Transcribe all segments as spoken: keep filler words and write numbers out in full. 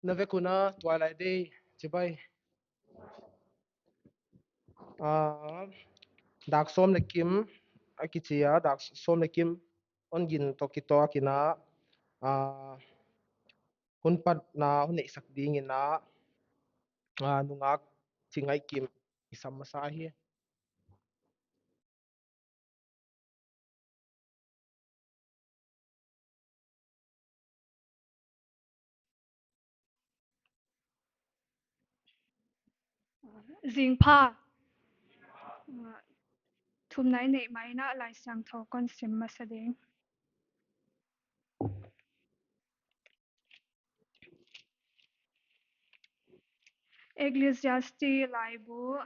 Na vek un a Tuailai Day chibai. Ah, dak sawm leh kim a kichi a, dak sawm leh kim hon gin toh kituak in a, ah, hun patna hon neihsak ding in a, ah, nungak Chingngaihkim i sam masa hi. Zingpha. Thumna i neih mai in a Laisiangthou kon sim masa ding. Ecclesiastes laibu.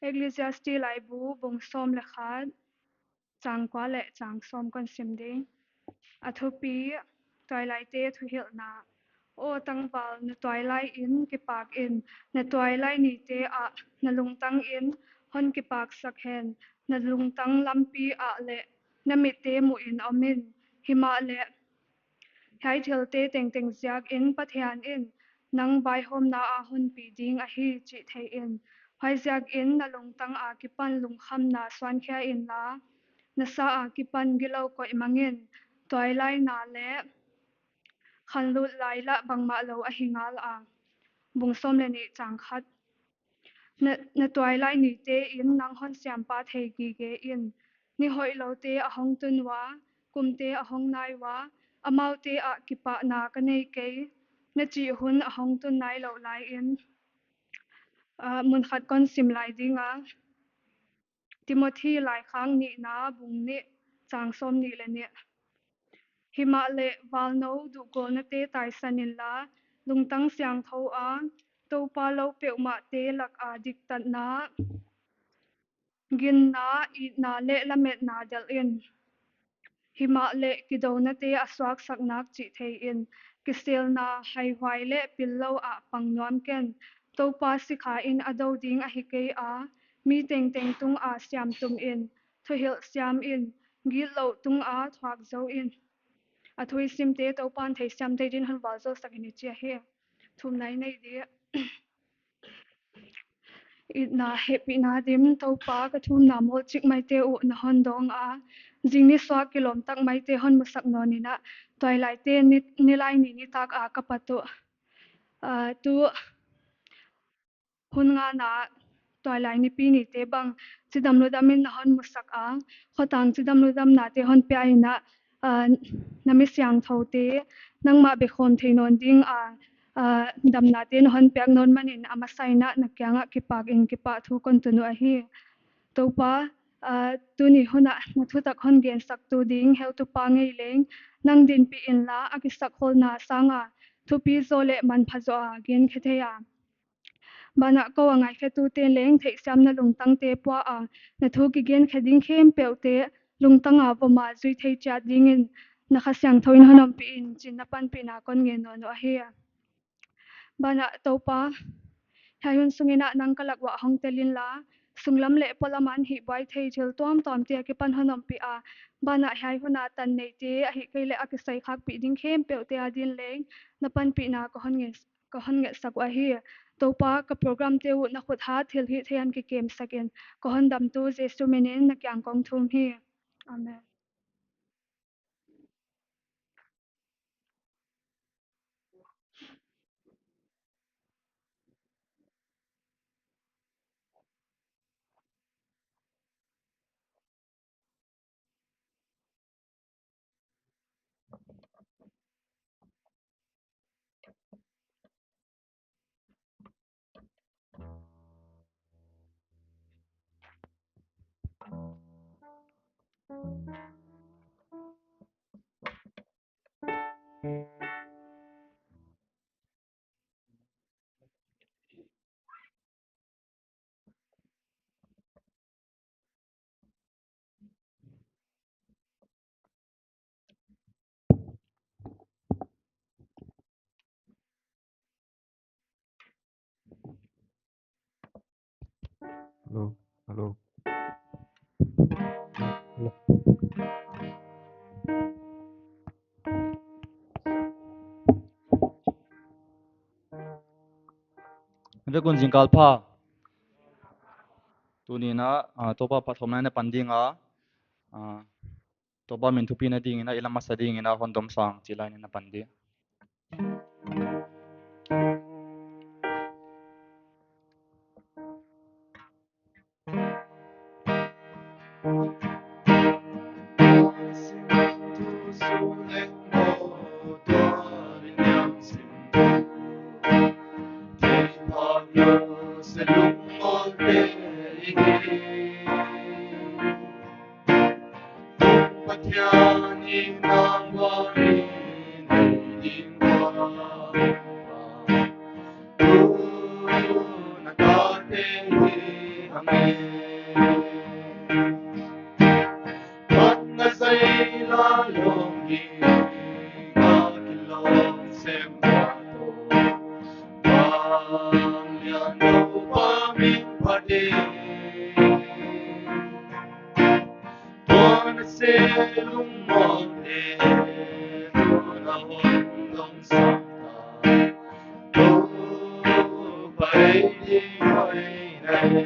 Ecclesiastes laibu bung sawm leh khat, chang kua leh chang sawm kon sim ding. A thupi: Tuailaite thuhilhna. Aw tangval, na tuailai in kipak in, na tuailai nite ah na lungtang in hon kipaksak hen, na lungtang lampi ah leh na mitte muh in om in. Himahleh hiai thilte tengteng ziak in Pathian in nang vaihawmna a hon pi ding ahi chih thei in. Huaiziak in na lungtang a kipan lungkhamna suankhia inla, na sa a kipan gilou koih mang in. Tuailaina leh khanlut lai lah bangmah lou ahi ngal a. Bung sawm leh nih, chang khat. Na, na tuailai nite in nang hon siampa thei gige in. Ni hoihloute a hong tun ua, kumte a hong nai ua, amaute ah kipahna ka nei kei, na chih hun a hong tun nailouh lai in. Ah, mun khat kon sim lai ding a. Timothy laikhak nihna bung nih, chang sawmnih leh nih. Himahleh valnou duhgawlnate taisan inla, lungtang siangthou a Toupa lou peuhmahte lak a diktatna, ginna, itna leh lametna delh in. Himahleh kidonate a suaksak nak chih thei in, kiselna, haihuai leh pillou ah pang nuam ken. Toupa sikha in a dou ding ahi kei a, mi tengteng tung a siam tum in, thuhilh siam in, gitlouh tung a thuak zou in. A thu i simte Toupa'n theisiam thei din hon vualzawlsak in i chi ahi. Thumna i neih ding. Itna, hehpihna dim. Toupa, ka thumna mawl chik maite uh na hon dawng a, zing nisuak kilawm tak maite hon musak nawn in a, Tuailaite ni, Nilaini nitak a ka pat uh. Ah, tu hun ngana Tuailai Nipi nite bang chidam ludam in na hon musak a, khotang chidam ludamnate hon pia in a, ah, na mi siangthoute nangmah bek khawm thei nawn ding a, ah, damnate na hon piak nawn man in a masa in a na kiang ah kipak in kipahthu kon tun uh ahi. Toupa, ah, tuni hun ah na thutak hon gensaktu ding heutupa ngei leng nang dinpih inla, a kisakkholna sang a thupi zaw leh manpha zaw a genkhe thei a, banah kou a ngaikhetute'n leng theihsiamna lungtangte pua a, na thu kigenkhe ding khempeuhte lungtang a vom a zui thei chiat ding in na Kha Siangthou in hon ompih in chi'n na panpihna kon ngen nawn uh ahi. Banah Toupa, hiai hun sung in a nang ka lak uah hong tel inla, sunglam leh polam a hihbuai thei thil tuamtuamte akipan hon ompih a, banah hiai hun a tan neite ahihkeileh a kisai khakpih ding khempeuhte adin leng na panpihna ka hon ngen, ka hon ngetsak uh ahi. Toupa, ka programte uh na khut hat thilhihthei in kikemsak in, ka hondamtu Jesu min in na kiang kong thum hi. Amen. Hello, hello. Hello. Vek un zingkal pha. Tuni'n a, ah, Toupa patthawpna i na pan ding a, ah, Toupa min thupina dingin a, i lam masa dingin a, Hon Domsang chih la in i na pan ding. Pathian in a vangin ei ding ua, tu na ka te hi hang e. Patna zai la lawm ding, na kilawm sem ka to. Vanglian Toupa min phat e. Tua na se lungmawng te, tu na Hon Domsang ta. Toupa ei ding hoih na e.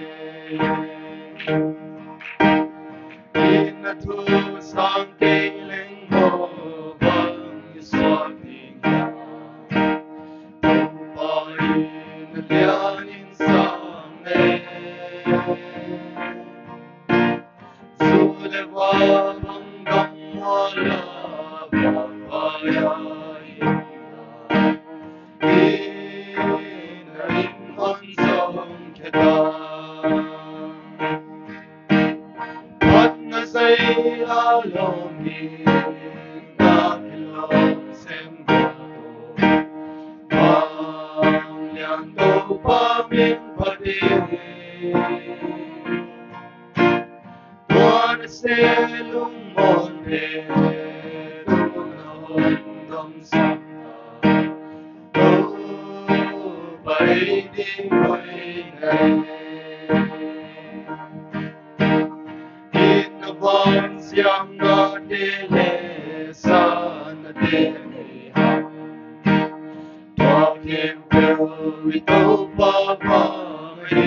I na thusang kei leng maw, bang i suak ding hia. Toupa in a lian in sang e. Zu leh va bang gam ua la, va va ya i la. I na in hon zong khe ta. Patna zai la lawm ding, na kilawm sem ka to. Vanglian Toupa min phat e. Tua na se lungmawng te, tu na Hon Domsang ta. Toupa ei ding hoih na e. I na vansiamna te leh sanna te nei hang. Tua khempeuh i Toupa pha mai.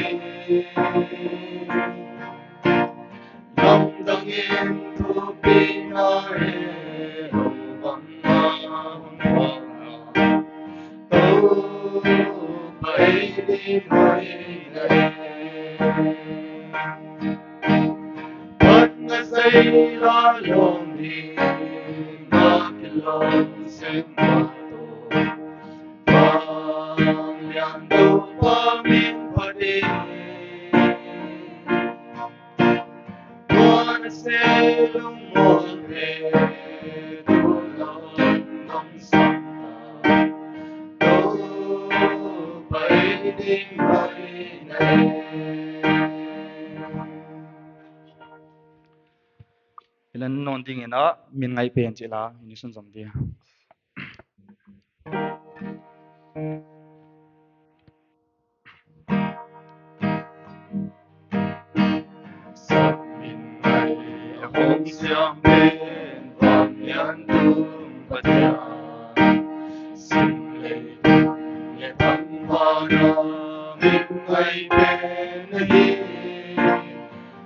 Lamdang in thupina e, lou bang a hong pha na. Toupa ei ding hoih na e. Patna zai la lawm ding, na kilawm sem ka to. Vanglian Toupa min phat e. Tua na se lungmawng te, tu na Hon Domsang ta. Toupa ei ding hoih na e. I la nawn dingin a, Min Ngai Pen chih la in i sunzom ding. Sak min ngai a hong siam pen, vanglian tung Pathian. Sim lei tung leh thangvahna min ngai pen ahi.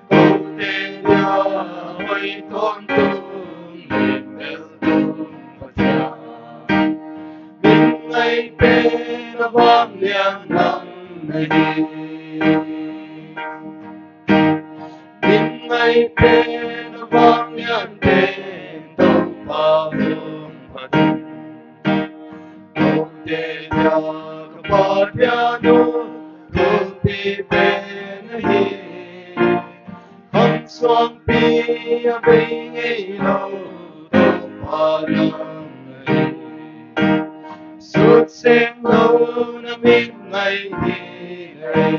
Kote dia hoih tawntung, min bel tung Pathian. Min ngai pen a vanglian nang na hi. Min ngai pen a vanglian pen, Toupa hong phat in. Kote dia ka Pathian uh, thupi pen ahi. Khang suangpi a bei ngeilou, Toupa nang ahi. Sutseng lou na min ngai hi ngai.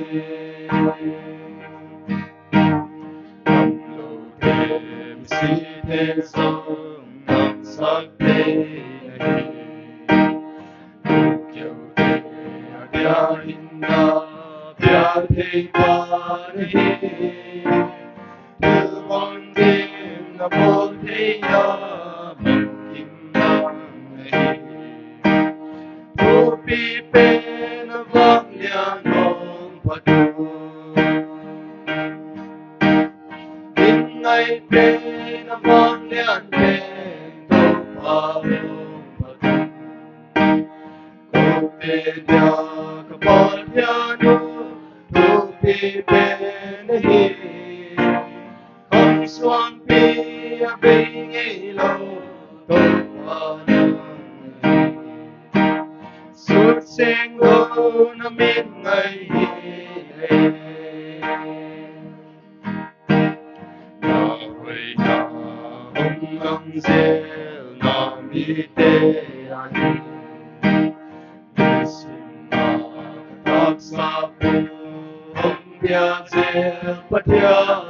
Damlou te, misite zong damsak thei na hi. Keu te a dia hinna pia thei pa na hi. Thil bangkim na bawl thei a, bangkim na hi. Thupi pen a vanglian aw, Dia ka Pathian aw, thupi pen na hi. Khang suangpi a bei ngeilou Toupa nang hi. Sut seng lou na min ngai hi leh. Na hoihna hong lang zel na mite ahi. Nisim a ka taksa pu hong piak zel Pathian.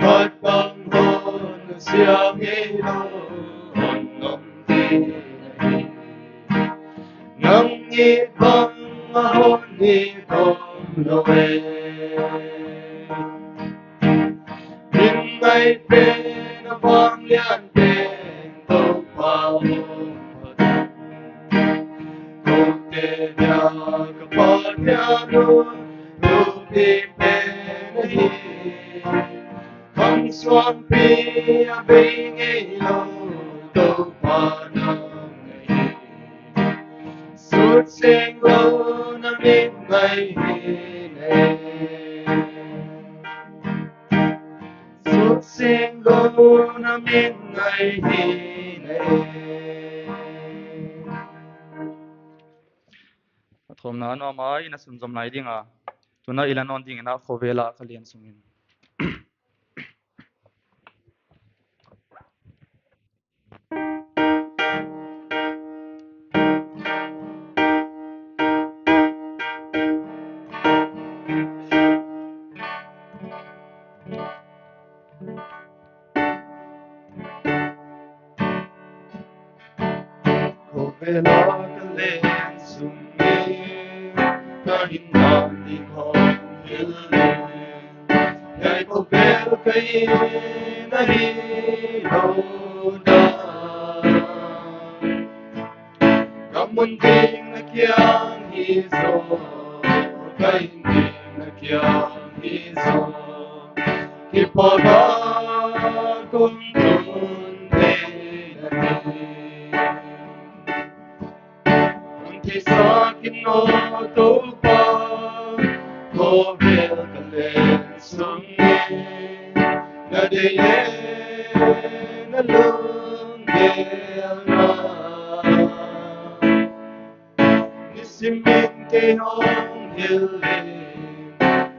Khat bang hon siam ngeilou hon om di ahi. Nang it bang a hon it om lou e. Min ngai pen a vanglian pen Toupa aw. Kote dia ka Pathian aw, thupi pen na hi. Khang suangpi a bei ngeilou Toupa nang hi. Sut seng lou na min ngai hi leh. Sut seng lou na min ngai hi leh. A thawmna nuam a i na sunzom lai ding a. Tuna i la nawn ding in a khovel a ka lian sung in. Khovel a ka len sung in, ka hinna ding hong hilh in. Hiai khovel ka hinna hilou dan. Ka mun ding na kiang hi zaw, ka hin ding na kiang hi zaw. Kipak a kong tun thei na hi. Hon theihsak in aw Toupa, khovel ka len sung in, na deih leh na lunggel na. Nisim in kei hong hilh in,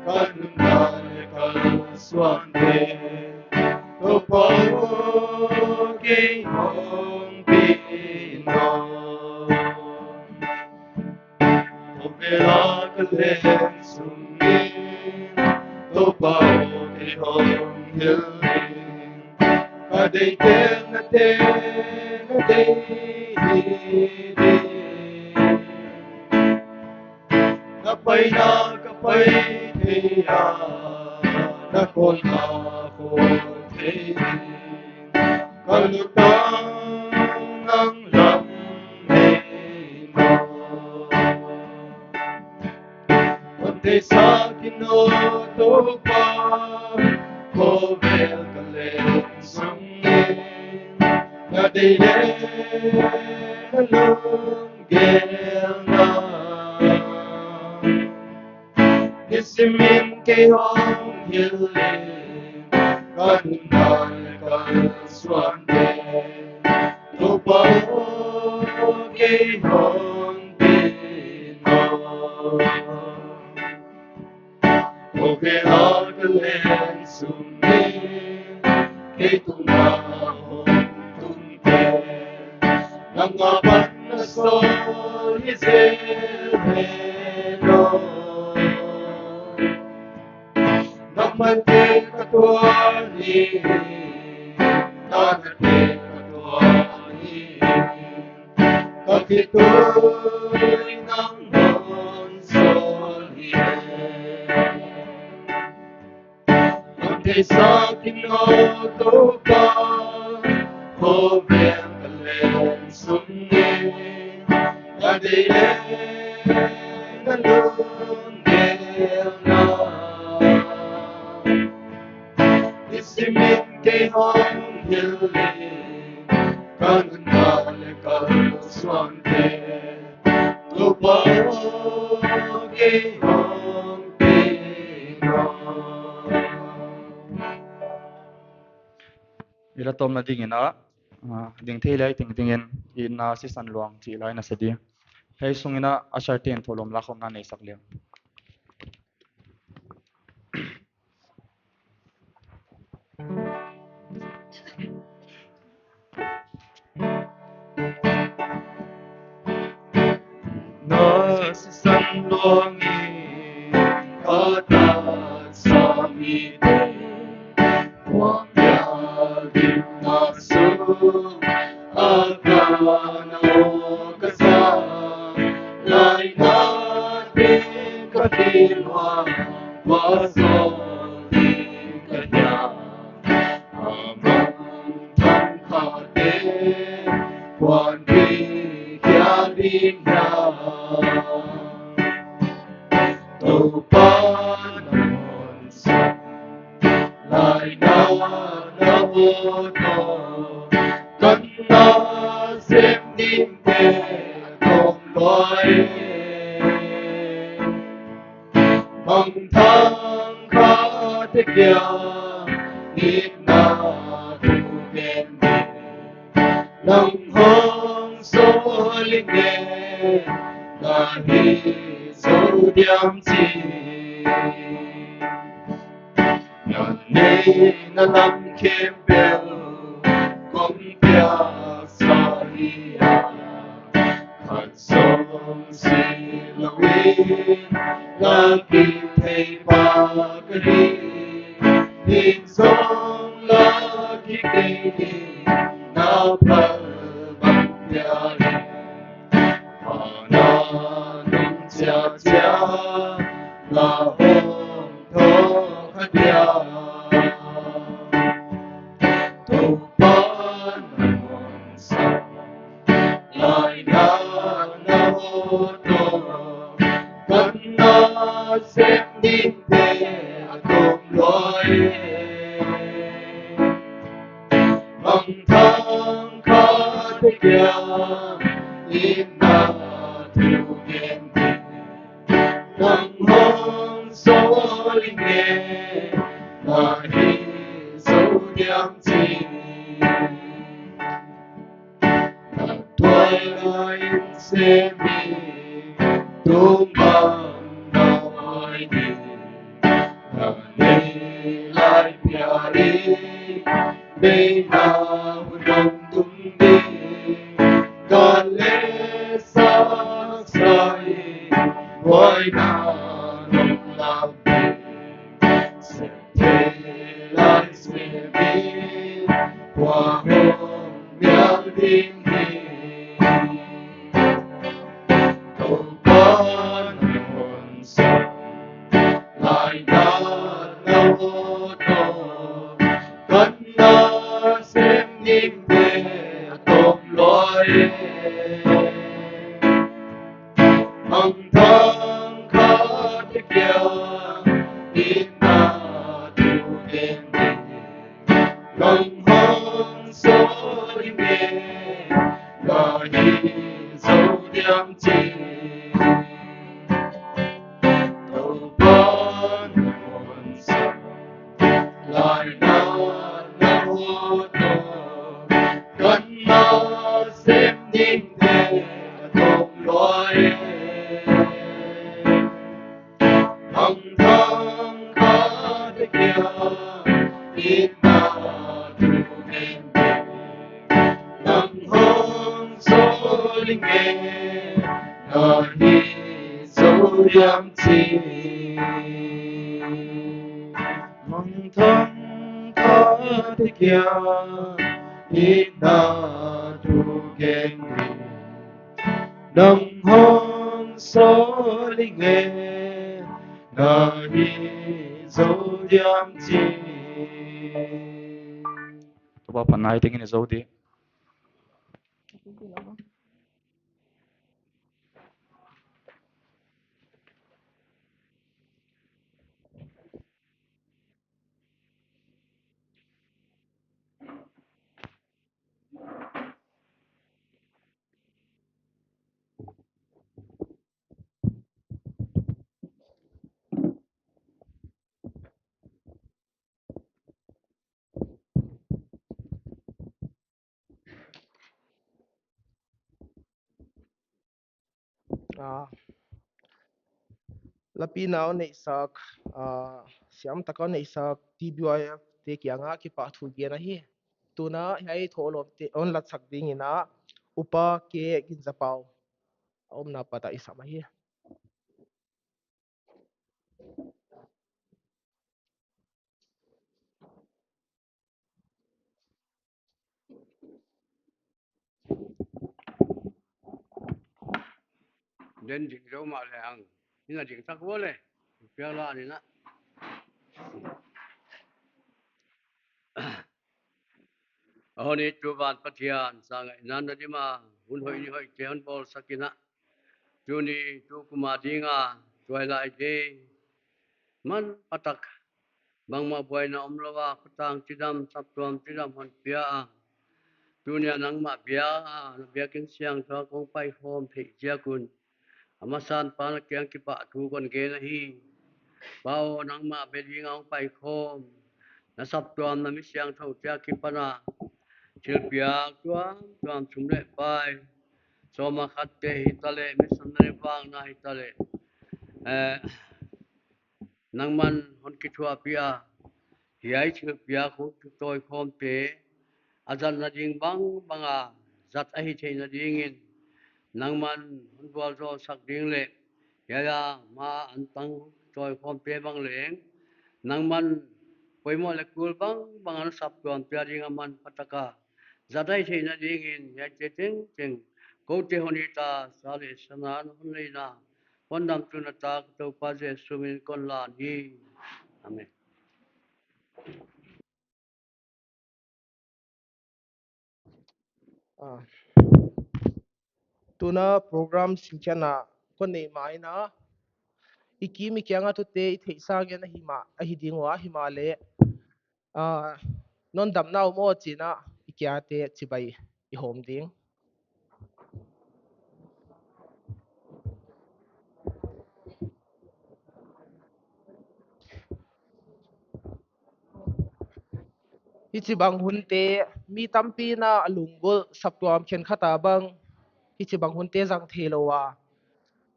ka nunna leh ka suante, Toupa aw, kei hon pi in aw. Khovel a ka len sung in, Toupa aw, kei hong hilh in. Ka deih tel na tel, na deih hi ding. Na paina ka pai thei a, na kholhna ka kholh thei ding. Ka lutang nang lam hi maw. Hon theihsak in aw Toupa, khovel ka len sung in, na deih leh na lunggel na. Nisim in kei hong hilh in, ka nunna leh ka suante, Toupa aw, kei hong pi in aw. Khovel a ka len sung in, kei tungah hong tung teh, nang apan na sawl hi zel hen aw. Na mate ka tuan hi, na nate ka tuan hi. Ka khitui nang hon sawl hi. Hon theihsak in aw Toupa, khovel ka len sung in, na deih leh na lunggel na. Nisim in kei hong hilh in, ka nunna leh ka suante, Tou I la tawpna dingin a, ah, ding thei lai ting dingin, i na sisan luang chih lai na sa di. Hiai sungin a, a sartin thulawm la khawmna nei sak leng. Na sisan luangin ka taksami te, kuang ya lim na su, a ka na o ka sa, lai na te ka ti luang, wa so ti ka ya. Among thang kha te, kuan pi kia lim ya. Toupa na hon sa, lai na na o to, kan na sem dim te tom loi. Mangthang kha te kia, itna thu gen di. Nang hong sawlin e, na hi zo diam chi. Na neihna lam khempeuh kong piak sa hi a, khat zong si lou in, na kithei pa ka hi. Hi zong la kithei in, na phal bang pia in. Ana nung chia chia, na hong thok kha dia. Toupa na hon sa, lai na na o to, kan na sem dim te a tom loi. Mangthang kha te kia, itna thu gen di. Nang hong sawlin e, na hi zo diam chi. Na tuailai in sem in, tung bang na hoih di. Na neih lai piari, neihna hun hong tung di. Kan leh sak sai, buaina nong lam di. Sem thei lai sem in, kua hong mial ding hi. Toupa na hon sa, lai na na o to, kan na sem dim te a tom loi. Mangthang kha te kia, itna thu gen di. Nang hong sawlin e, na hi zo diam chi. Toupa na hon sa, lai na na o to, kan na sem dim te a tom loi. Mangthang kha te kia, itna thu gen di. Nang hong sawlin e, na hi zo diam chi. Mangthang kha te kia, itna thu gen di. Nang hong sawlin e, na hi zo diam chi. Toupa phatna i tengin i zou di. Ah, lapi na hon neihsak, ah, siam tak a hon neihsak T B Y F te kianga kipahthu gen ahi. Tuna hiai thohlawmte hon latsak dingin a Upa K Ginzapau a omna apat ah i sam ahi. Den ding zou mah leng, ina ding tak vo le, piang la ni na. A hon it tu van Pathian, sa ngaihna na dim a, hun hoih ni hoihte hon bawlsak in a. Tuni, tukum a dinga, tuailai te, man patak, bangmah buaina omlou a, khotang chidam, saptuam chidam hon pia a. Tuni a nangmah bia a, na biakinn siangthou ah kong paikhawm theih ziak un, a masan Pa na kiang kipahthu kon gen ahi. Pa aw, nangmah bia dinga hong paikhawm, na saptuam na mi siangthoute akipan a thilpiak tuamtuam, sum leh pai, sawma khatte hitaleh, missionary vakna hitaleh, eh, nangman hon kithuahpih a, hiai thilpiak hong tawikhawmte a zatna ding bangbang a zat ahi theihna dingin nangman hon vualzawlsak ding leh, hiai a ma antang tawikhawmte bang leng nangman poimoh leh kul bangbang a na saptuamte a dinga man pataka zat ahi theihna dingin hiaite tengteng koute hon it a, sa leh sana na hon neihna, hon damtuahna tak Toupa Jesu min kon lan hi. Amen. Ah. Tuna program simkhiakna kon neih mai in a, i kim i kianga tute i theihsa ngen ahi mah, ahi ding ua, himahleh, ah, non damna uh maw chi'n a, i kiate chibai i hawm ding. Hichibang hunte, mi tampi'n a lunggulh, saptuam khenkhat a bang hichibang hunte zang theilou a,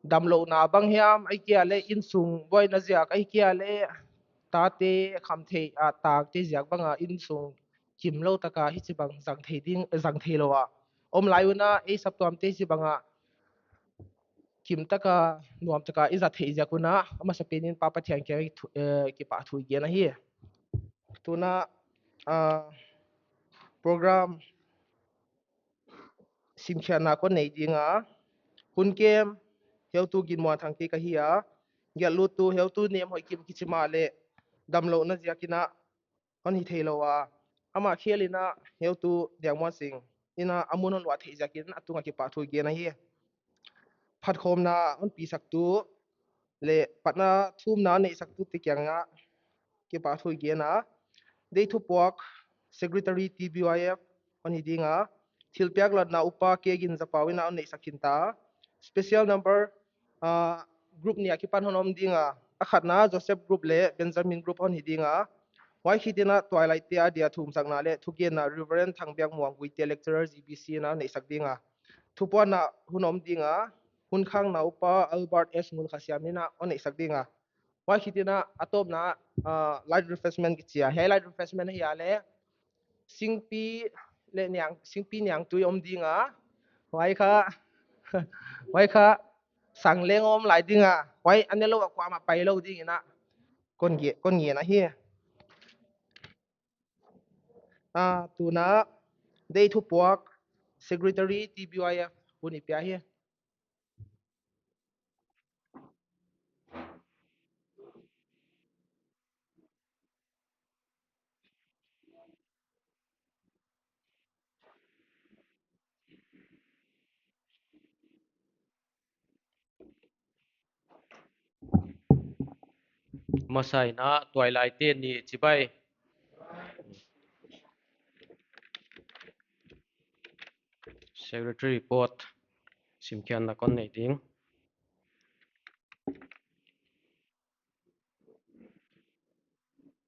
damlouhna bang hiam ahihkeileh innsung buaina ziak ahihkeileh tate khamtheih a takte ziak bang a innsung kimlou taka hichibang zang thei ding, zang theilou a om lai un a, ei saptuamte hichibang a kim taka, nuam taka i zat theih ziak un a, a masapen in Pa Pathian kiang thu, eh, kipahthu i gen ahi. Tuna, ah, program simkhiakna kon neih ding a, hun kem heutu Ginmuanthang kei ka hi a, gelhtu heutu Nemhoihkim kichi mahleh damlouhna ziak in a hon hi theilou a, amah khel in a heutu Diangmuansing in a a mun hon luah theih ziak in a tunga kipahthu i gen ahi. Phatkhawmna hon pisaktu leh patna thumna neihsaktute kianga kipahthu i gen a, Deithupuak, Secretary T B Y F hon hi ding a, thilpiak latna Upa K Ginzapau in a hon neihsak khin ta. Special number, ah, group nih akipan hon om ding a, a khatna Joseph group leh Benjamin group hon hi ding a, huai khit in a tuailaite adia thumsakna leh thugenna Reverend Thangbiakmuang Guite, Lecturer G B C in a neihsak ding a, thupuanna hun om ding a, hun khakna Upa Albert S Ngulkhasiam in a hon neihsak ding a, huai khit in a a tawpna, ah, light refreshment kichi a. Hiai light refreshment ahihleh singpi leh niang, singpi niangtui om ding a, huai kha, huai kha sang leng om lai ding a, huai a nelou a kuamah pailou ding in a kon gen, kon gen ahi. Ah, tuna Deithupuak, Secretary T B Y F hun i pia hi. Masa in a tuailaite ni chibai. Secretary report simkhiakna kon neih ding.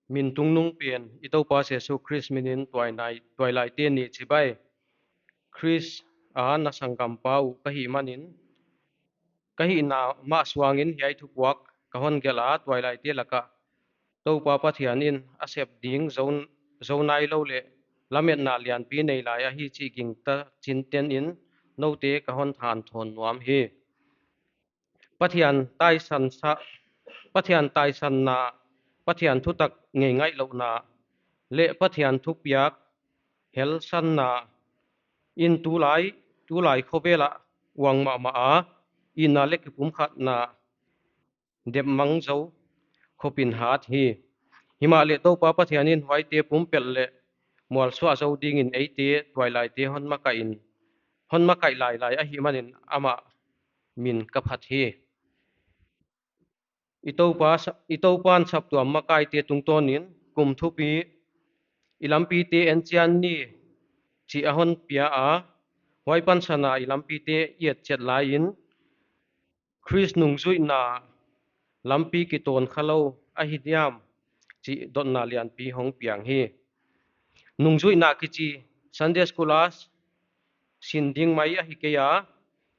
Min tungnungpen i Toupa Jesu Khrist minin tuainai, tuailaite ni chibai. Khrist a na sanggampa uh ka hih manin, ka hihna mah suangin hiai thupuak ka hon gelh a, tuailaite laka Toupa Pathian in a sep ding zo, zo nailou leh lametna lianpi nei lai ahi chih gingta chinten in noute ka hon hanthawn nuam hi. Pathian taisan sa, Pathian taisanna, Pathian thutak ngeingaihlouhna, leh Pathian thupiak helsanna in tulai, tulai khovel ah uang mahmah a, itna leh kipumkhatna depmang zo khopin hat hi. Himahleh Toupa Pathian in huaite pumpelh leh mualsuah zou dingin eite tuailaite hon makaih in, hon makaih lailai ahihmanin amah min ka phat hi. I Toupa sa-, i Toupan saptuam makaite tungtawnin kum thupi i lampite enchian ni chih a hon pia a, huai pansan a i lampite i et chiat laiin, Khrist nungzuihna lampi kitawn khalou ahi diam chih dotna lianpi hong piang hi. Nungzuihna kichi Sunday School a sin ding mai ahi kei a,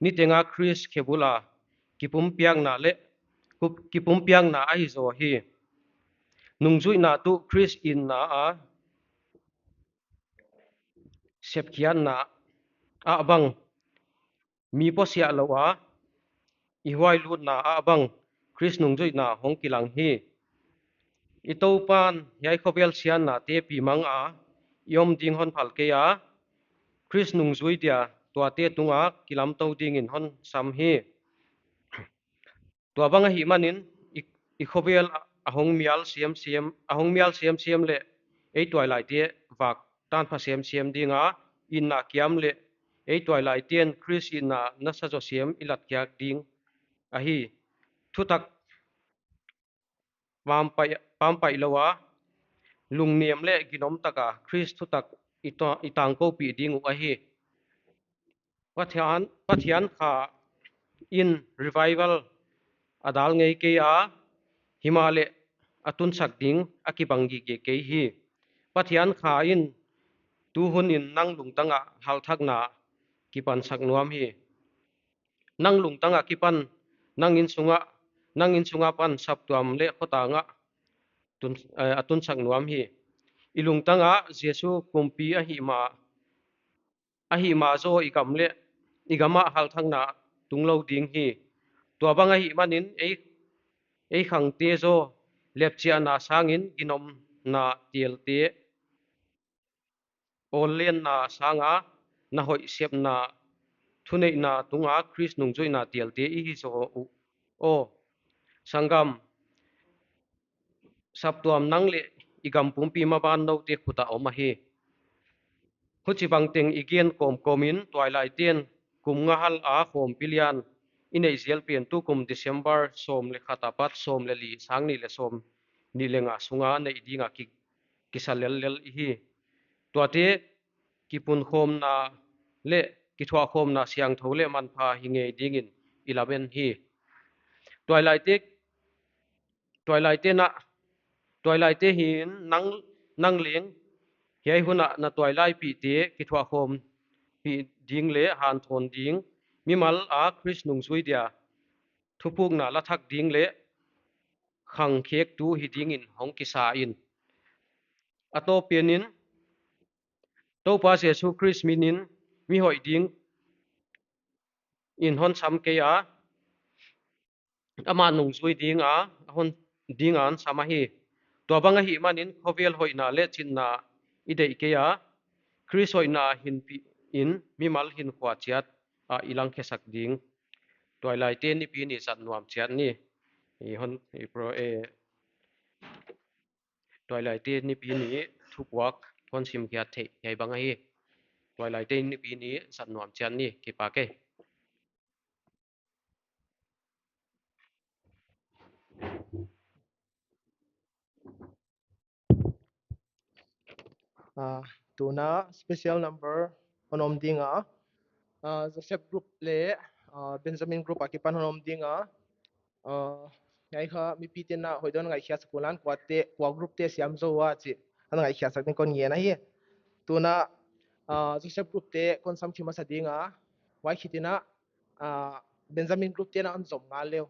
nitenga Khrist khebul a kipumpiakna leh, kup-, kipumpiakna ahi zaw hi. Nungzuihna tuh Khrist itna a sepkhiatna ah bang mi posiah lou a, i huailutna ah bang Khrist nungzuihna hong kilang hi. I Toupan hiai khovel siannate pimang a i om ding hon phal kei a, Khrist nungzui dia tuate tunga kilamtou dingin hon sam hi. Tuabang ahihmanin i, i khovel a, a hong mial semsem, a hong mial semsem leh ei tuailaite vak tanpha semsem dinga, itna kiam leh ei tuailaiten Khrist itna nasa zaw sem i latkhiak ding ahi. Thutak pampai, pampai lou a, lungnem leh ginom taka Khrist thutak i ta-, i tangkoupih ding uh ahi. Pathian, Pathian kha in revival a dal ngei kei a, himahleh a tunsak ding a kibang gige kei hi. Pathian kha in tu hun in nang lungtang ah halthakna kipansak nuam hi. Nang lungtang ah kipan, nang innsung ah, nang innsung apan saptuam leh khotang ah tun, eh, a tunsak nuam hi. I lungtang ah Jesu kumpi ahih ma, ahih ma zaw i gam leh, i gam ah halthakna tunglou ding hi. Tuabang ahihmanin ei, ei khangte zaw lepchiahna sangin ginomna telte, awllenna sanga na hoih sepna thuneihna tunga Khrist nungzuihna telte i hi zaw uh aw. Sanggam, saptuam nang leh i gam pumpi maban noute khut ah om ahi. Huchibang teng i gen kawmkawmin tuailaiten kum nga hal a khawmpi lian i neih zel pen tukum December sawm leh khat apat sawm leh li, sang nih leh sawm nih leh nga sunga neih dinga ki, kisa lellel i hi. Tuate kipunkhawmna leh kithuahkhawmna siangthou leh manpha hi ngei dingin i lamen hi. Tuailaite, tuailaite na, tuailaite hin nang, nang leng hiai hun ah na tuailaipihte kithuahkhawmpih ding leh hanthawn ding, mimal a Khrist nungzui dia thupukna la thak ding leh khangkhektu hi dingin hong kisa in. A tawp penin, Toupa Jesu Khrist minin mi hoih dingin hon sam kei a, amah nungzui dinga, a hon dinga hon sam ahi. Tuabang ahihmanin khovel hoihna leh chinna i deih kei a, Khrist hoihna hinpih in mimal hinkhua chiat ah i langkhiasak ding. Tuailaite nipi ni zat nuam chiat ni. I hon, i pro, eh, Tuailaite nipi ni thupuak hon simkhiat theih hiai bang ahi. Tuailaite nipi ni zat nuam chiat ni, kipak e. Ah, tuna special number hon om dinga, ah, Joseph group leh, ah, Benjamin group akipan hon om dinga, ah, hiai kha mipite'n hoih deuh ngaihkhiasak un la, kuate, kua group te siam zou a chih hon ngaihkhiasak ding kon ngen ahi. Tuna, ah, Joseph group te kon samkhe masa dinga, huai khitin, ah, Benjamin group te'n a hon zom ngal leh.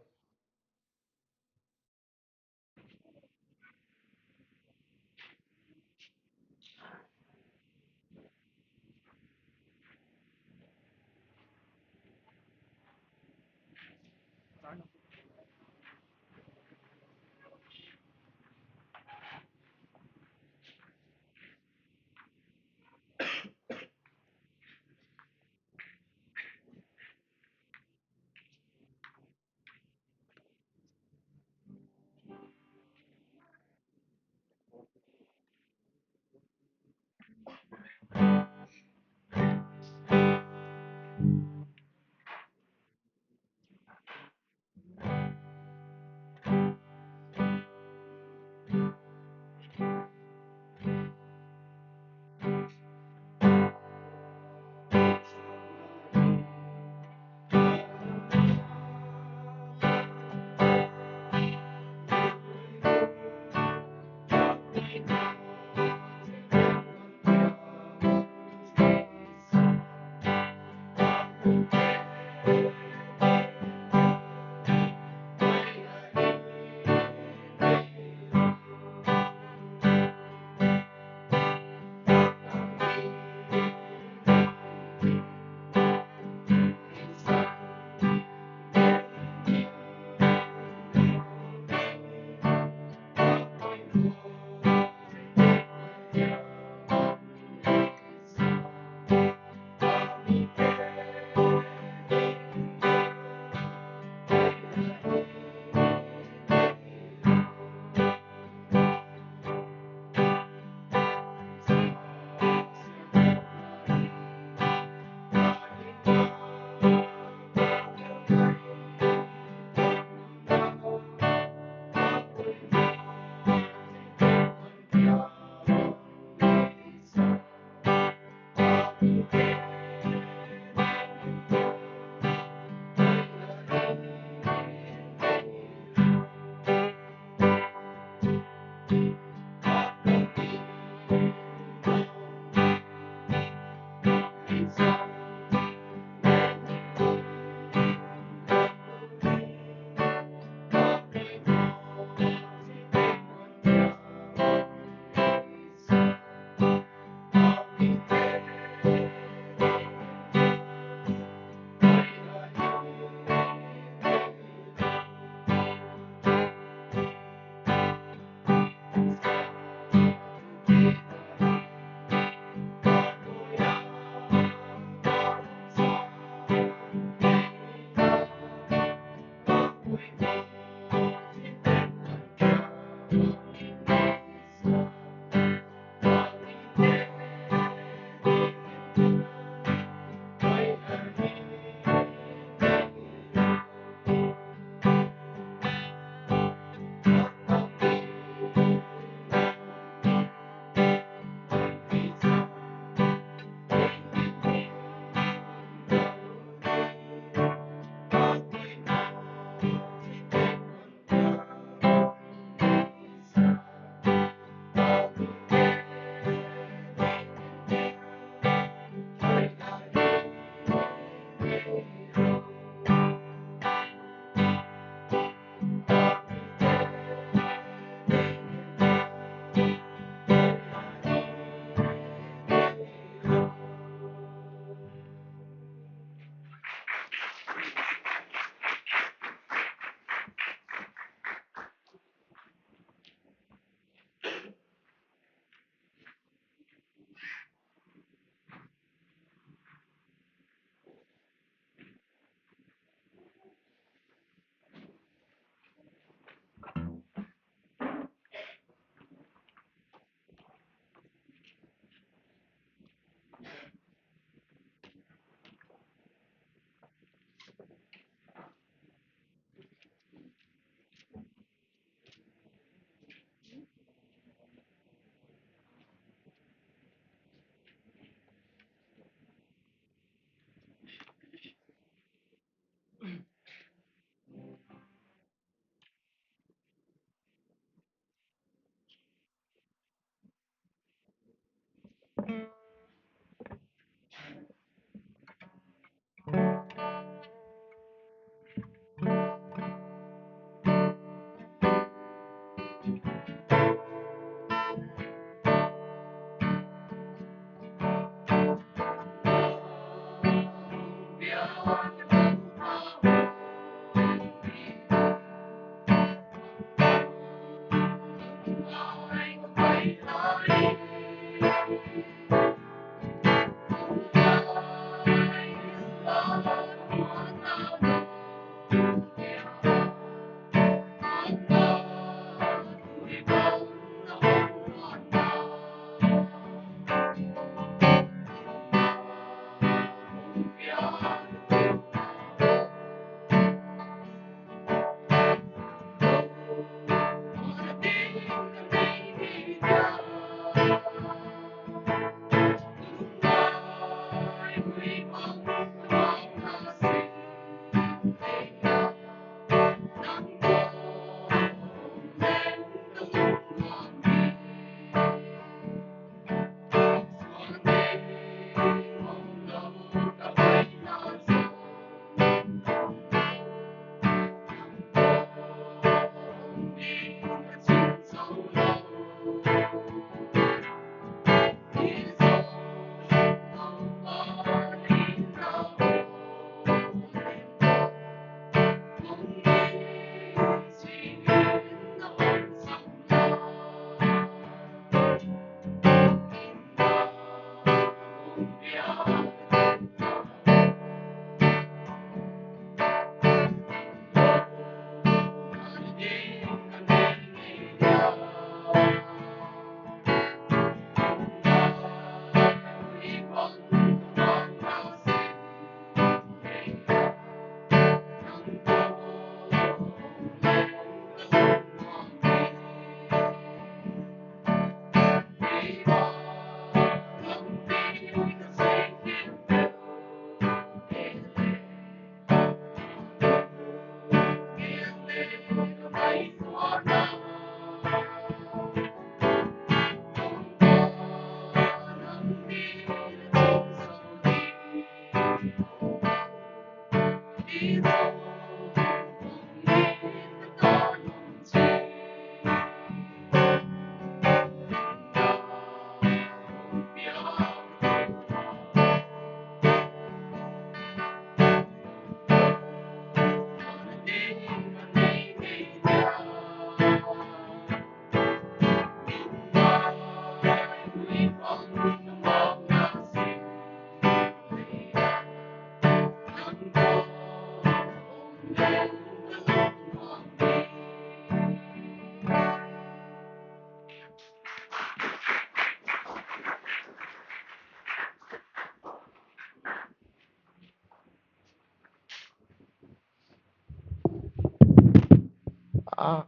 Ah,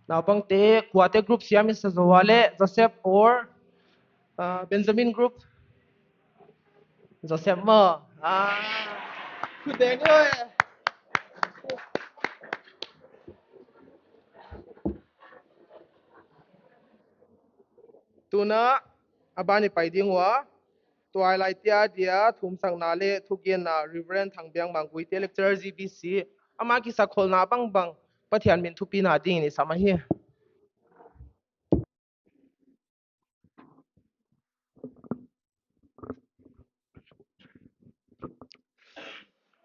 naupangte, kuate group siam i sa zaw a leh, Joseph or, ah, Benjamin group. Joseph maw. Ah. Khut deng oi. Tuna, a ban i pai ding ua. Tuailaite adia thumsakna leh thugenna Reverend Thangbiang Mangguite, Lecturer G B C, ama kisakholna bangbang Pathian min thupina dingin i sam ahi.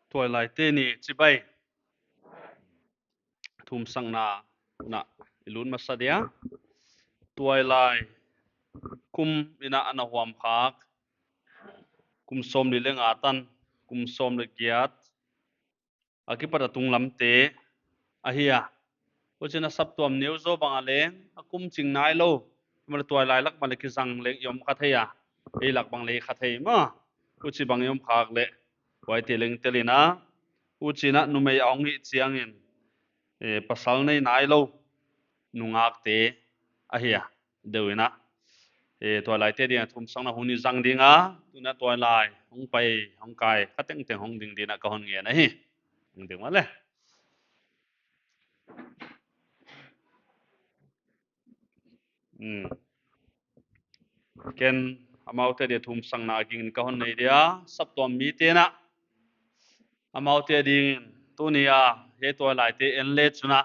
Tuailaite ni chibai. Thumsakna ah i lut masa dia. Tuailai kum in a na huam khak. Kum sawmnih leh nga tan, kum sawm leh giat a kipat a tunglamte ahi a. Huchiin a saptuam neu zaw bang a leng a kum ching nailou. Mala tuailai lak mah leh kizang leng i om kha thei a. Ei lak bang leng kha thei maw. Huchibang i om khak leh, huaite leng tel in a. Huchiin a numei a hong hih chiangin, eh, pasal nei nailou nungakte ahi a. Deuh in a, eh, tuailaite ding a thumsakna hun i zang ding a. Tuna tuailai hong pai, hong kai kha tengteng hong ding dingin a ka hon ngen ahi. Hong ding maw leh. Hmm. Ken amaute dia thumsakna gingin ka hon nei dia, saptuam mite'n a, amaute dingin tuni a hiai tuailaite en leh chun a,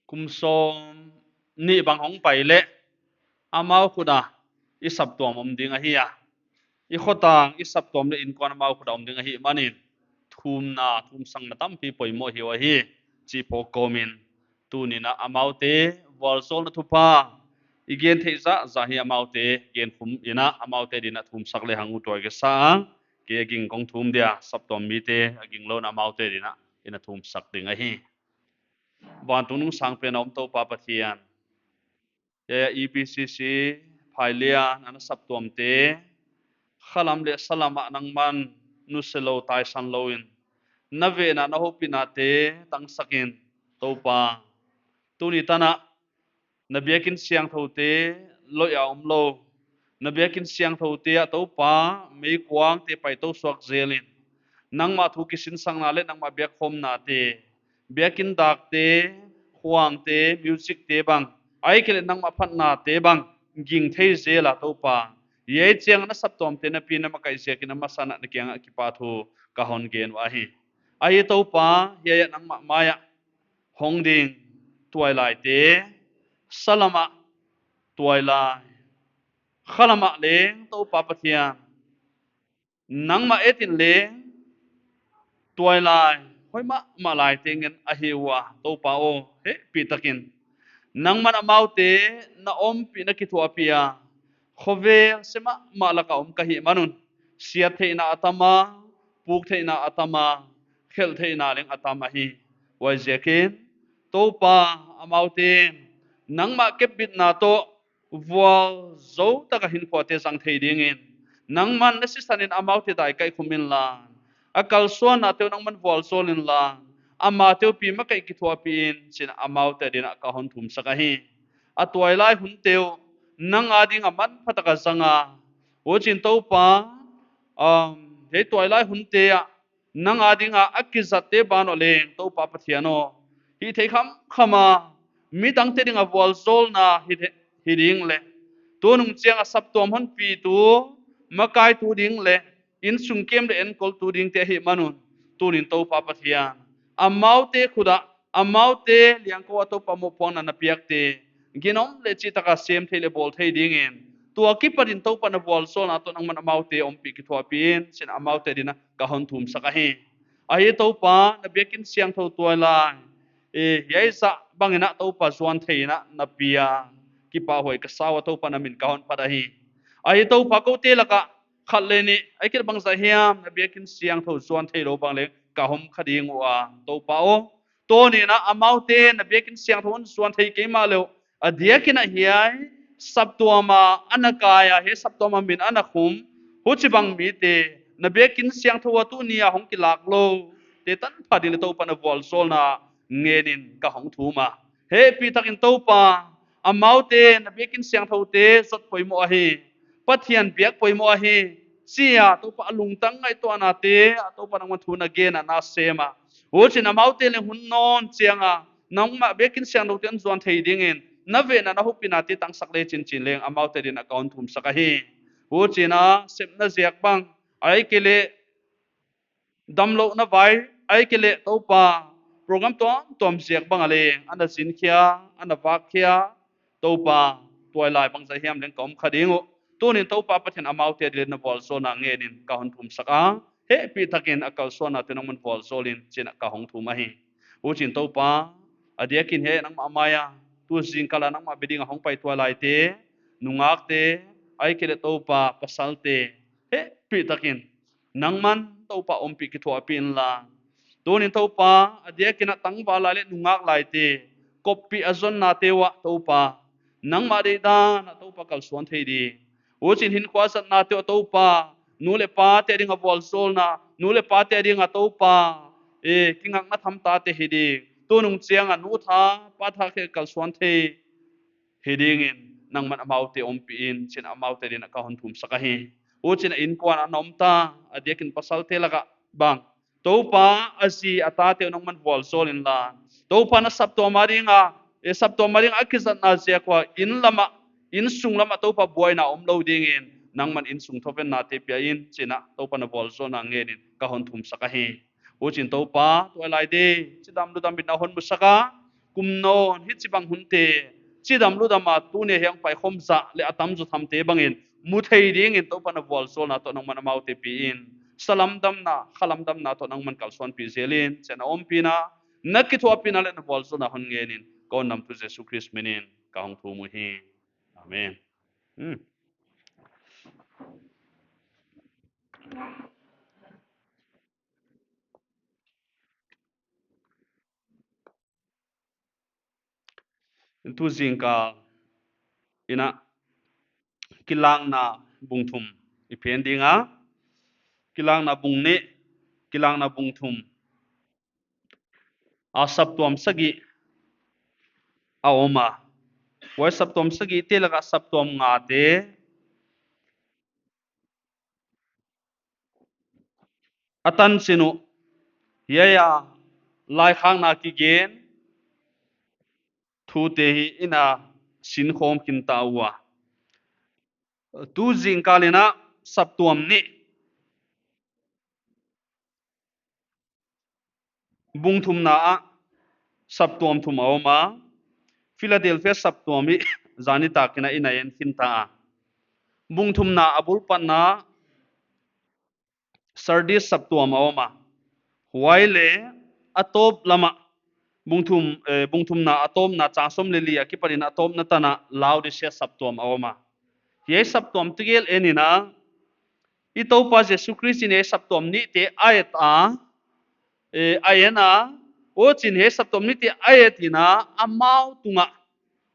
kum sawmnih bang hong pai leh, amau khut a i saptuam om ding ahi a. i khotang, i saptuam leh inkuan amau khut a om ding ahihmanin, thumna, thumsakna tampi poimoh hi uh ahi, chih phawk kawmin, tuni'n amaute vualzawlna thupha i gen theih zahzah hi amaute genkhum in, amaute adingin thumsak lehang uh tuai ka sa a, kei a ging kong thum dia, saptuam mite a ginglou in amaute adingin i na thumsak ding ahi. Vantung nungsang pen a om Toupa Pathian, hiai a E B C C Phailian a na saptuamte, khalam leh salam ah nangman nusialou taisan louin, na vehna na houpihnate tangsakin, Toupa, tuni tan ah na biakin siangthoute loih a omlou, na biakin siangthoute ah Toupa, meikuangte paitou suak zelin, nangmah thu kisinsakna leh nangmah biakkhawmnate, biakin dakte, khuangte, musicte bang, ahihkeileh nangmah phatnate bang ging thei zel a Toupa, hiai chiang na saptuamte na pi na makaih ziakin a masan ah na kiangah kipahthu ka hon gen uh ahi. Ahi Toupa, hiai ah nangmah mai ah hong ding tuailaite, salam ah tuailai, khalam ah leng Toupa Pathian, nangmah et in leng tuailai hoih mahmah laite ngen ahi ua, Toupa aw, hehpihtakin nangman amaute na ompih na kithuahpih a, khovel se mahmah laka om ka hihman un, siattheihna a tam a, puktheihna a tam a, khelhtheihna leng a tam ahi. Huaiziakin Toupa, amaute nangmah kepbitna toh vualzou taka hinkhuate zang thei dingin, nangman na sisanin amaute dai kaikhum inla, a kalsuannate uh nangman vualzawl inla, amaute uh pi makaih kithuahpih in chi'n amaute adingin ka hon thumsak ahi. A tuailai hunte uh nang adinga manphataka zang a, huchiin Toupa, um, hiai tuailai hunte ah nang adinga a kizatte ban uh leng Toupa Pathian aw, hihtheih khamkham a midangte dinga vualzawlna hi, hi ding leh, tunung chiang a saptuam honpitu, makaitu ding leh, insung kem leh enkoltu dingte ahihman un, tuni'n Toupa Pathian, amaute khut ah, amaute liangkou ah Toupa mohpuakna na piakte ginom leh chih taka sem thei leh bawl thei dingin, tua akipatin Toupa na vualzawlna toh nangman amaute ompih kithuahpih in chi'n amaute adingin ka hon thumsak ahi. Ahi Toupa, na biakin siangthou tuailai, eh, hiai zah bangin Toupa zuan thei in na pi a, kipahhuai ka sa ua, Toupa na min ka hon phat ahi. Ahi Toupa, koute laka khat leh nih, ahihkeileh bangzah hiam na biakin siangthou zuan theilou bang leng ka hon kha ding ua, Toupa aw, tuni'n amaute na biakin siangthou hon zuan thei kei mahleh, a diakin hiai saptuam a ana kai a, hiai saptuam a min ana khum, huchibang mite na biakin siangthou a tuni a hong kilak loute tanpha ding leh Toupa na vualzawlna ngenin ka hon thum a. Hehpihtakin Toupa, amaute na biakin siangthoute zot poimoh ahi, Pathian biak poimoh ahi, chi a Toupa a lungtang ngaihtuahnate ah Toupa nangman thu na gen a, na sem a, huchiin amaute leng hun nawn chiang a nangmah biakin siangthoute hon zuan thei dingin, na vehna na houpihnate tangsak lechin chi'n leng amaute adingin ka hon thumsak ahi. Huchiin sepna ziak bang, ahihkeileh damlouhna vai, ahihkeileh Toupa, program tuamtuam ziak bang a leng ana zin khia, ana vak khia, Toupa, tuailai bangzah hiam leng ka om kha ding uh. Tuni'n Toupa Pathian, amaute adingin na vualzawlna ngenin ka hon thumsak a, hehpihtakin a kalsuannate nangman vualzawl in chi'n ka hon thum ahi. Huchiin Toupa, a diakin hiai nangmah mai a tu zingkal a nangmah bia dinga hongpai tuailaite, nungakte, ahihkeileh Toupa, pasalte, hehpihtakin nangman Toupa ompih kithuahpih inla. Tuni'n Toupa, a diakin a tangval lai leh nungak laite, koppih a zonnate uah Toupa, nangmah deihdan a Toupa kalsuan thei ding, huchiin hinkhua zatnate uah Toupa, nu leh pate adinga vualzawlna, nu leh pate adinga Toupa, eh, kingakna thamtate hi ding, tunung chiang a nu tha pa tha khel kalsuan thei hi dingin nangman amaute ompih in chi'n amaute adingin ka hon thumsak ahi. Huchiin a inkuan a na om ta, a diakin pasalte laka bang, Toupa, a zi a tate uh nangman vualzawl inla. Toupa, na saptuam adinga, eh, saptuam adinga a kizatna ziak ua inn lam ah, insung lam ah Toupa buaina omlou dingin nangman insung thovennate pia in chi'n Toupa na vualzawlna ngenin ka hon thumsak ahi. Huchiin Toupa, tuailai ding chidam ludam in na hon musak a, kum nawn hichibang hunte chidam ludam a tuni hiang paikhawm zah leh a tamzaw thamte bangin mu thei dingin Toupa na vualzawlna toh nangman amaute pi in, salam damna, khalam damna toh nangman kalsuanpih zelin, chi'n a ompihna, na kithuahpihna leh na vualzawlna hon ngenin, ka hon namtu Jesu Khrist minin ka hong thum uhi. Amen. Hmm. Tu zingkal in a Kilakna bung thum i phen ding a, Kilakna bung nih, Kilakna bung thum a saptuam sagih a om a. Huai saptuam sagihte laka saptuam ngate a tanchin uh, hiai a laikhakna kigen thute hi i na sinkhawm khin ta ua. Tu zingkal in a saptuam nih, bung thumna ah saptuam thum a om a. Philadelphia saptuam hi zan nitak in a i na en khin ta a. Bung thumna a bulpatna Sardis saptuam a om a. Huai leh a tawp lam ah, bung thum, eh, bung thumna a tawpna chang sawm leh li akipanin a tawpna tan ah Laodicea saptuam a om a. Hiai saptuam tegel en in a, i Toupa Jesu Khrist in hiai saptuam nihte a et a, eh, a en a, huchiin hiai saptuam nihte a et in a, amau tungah,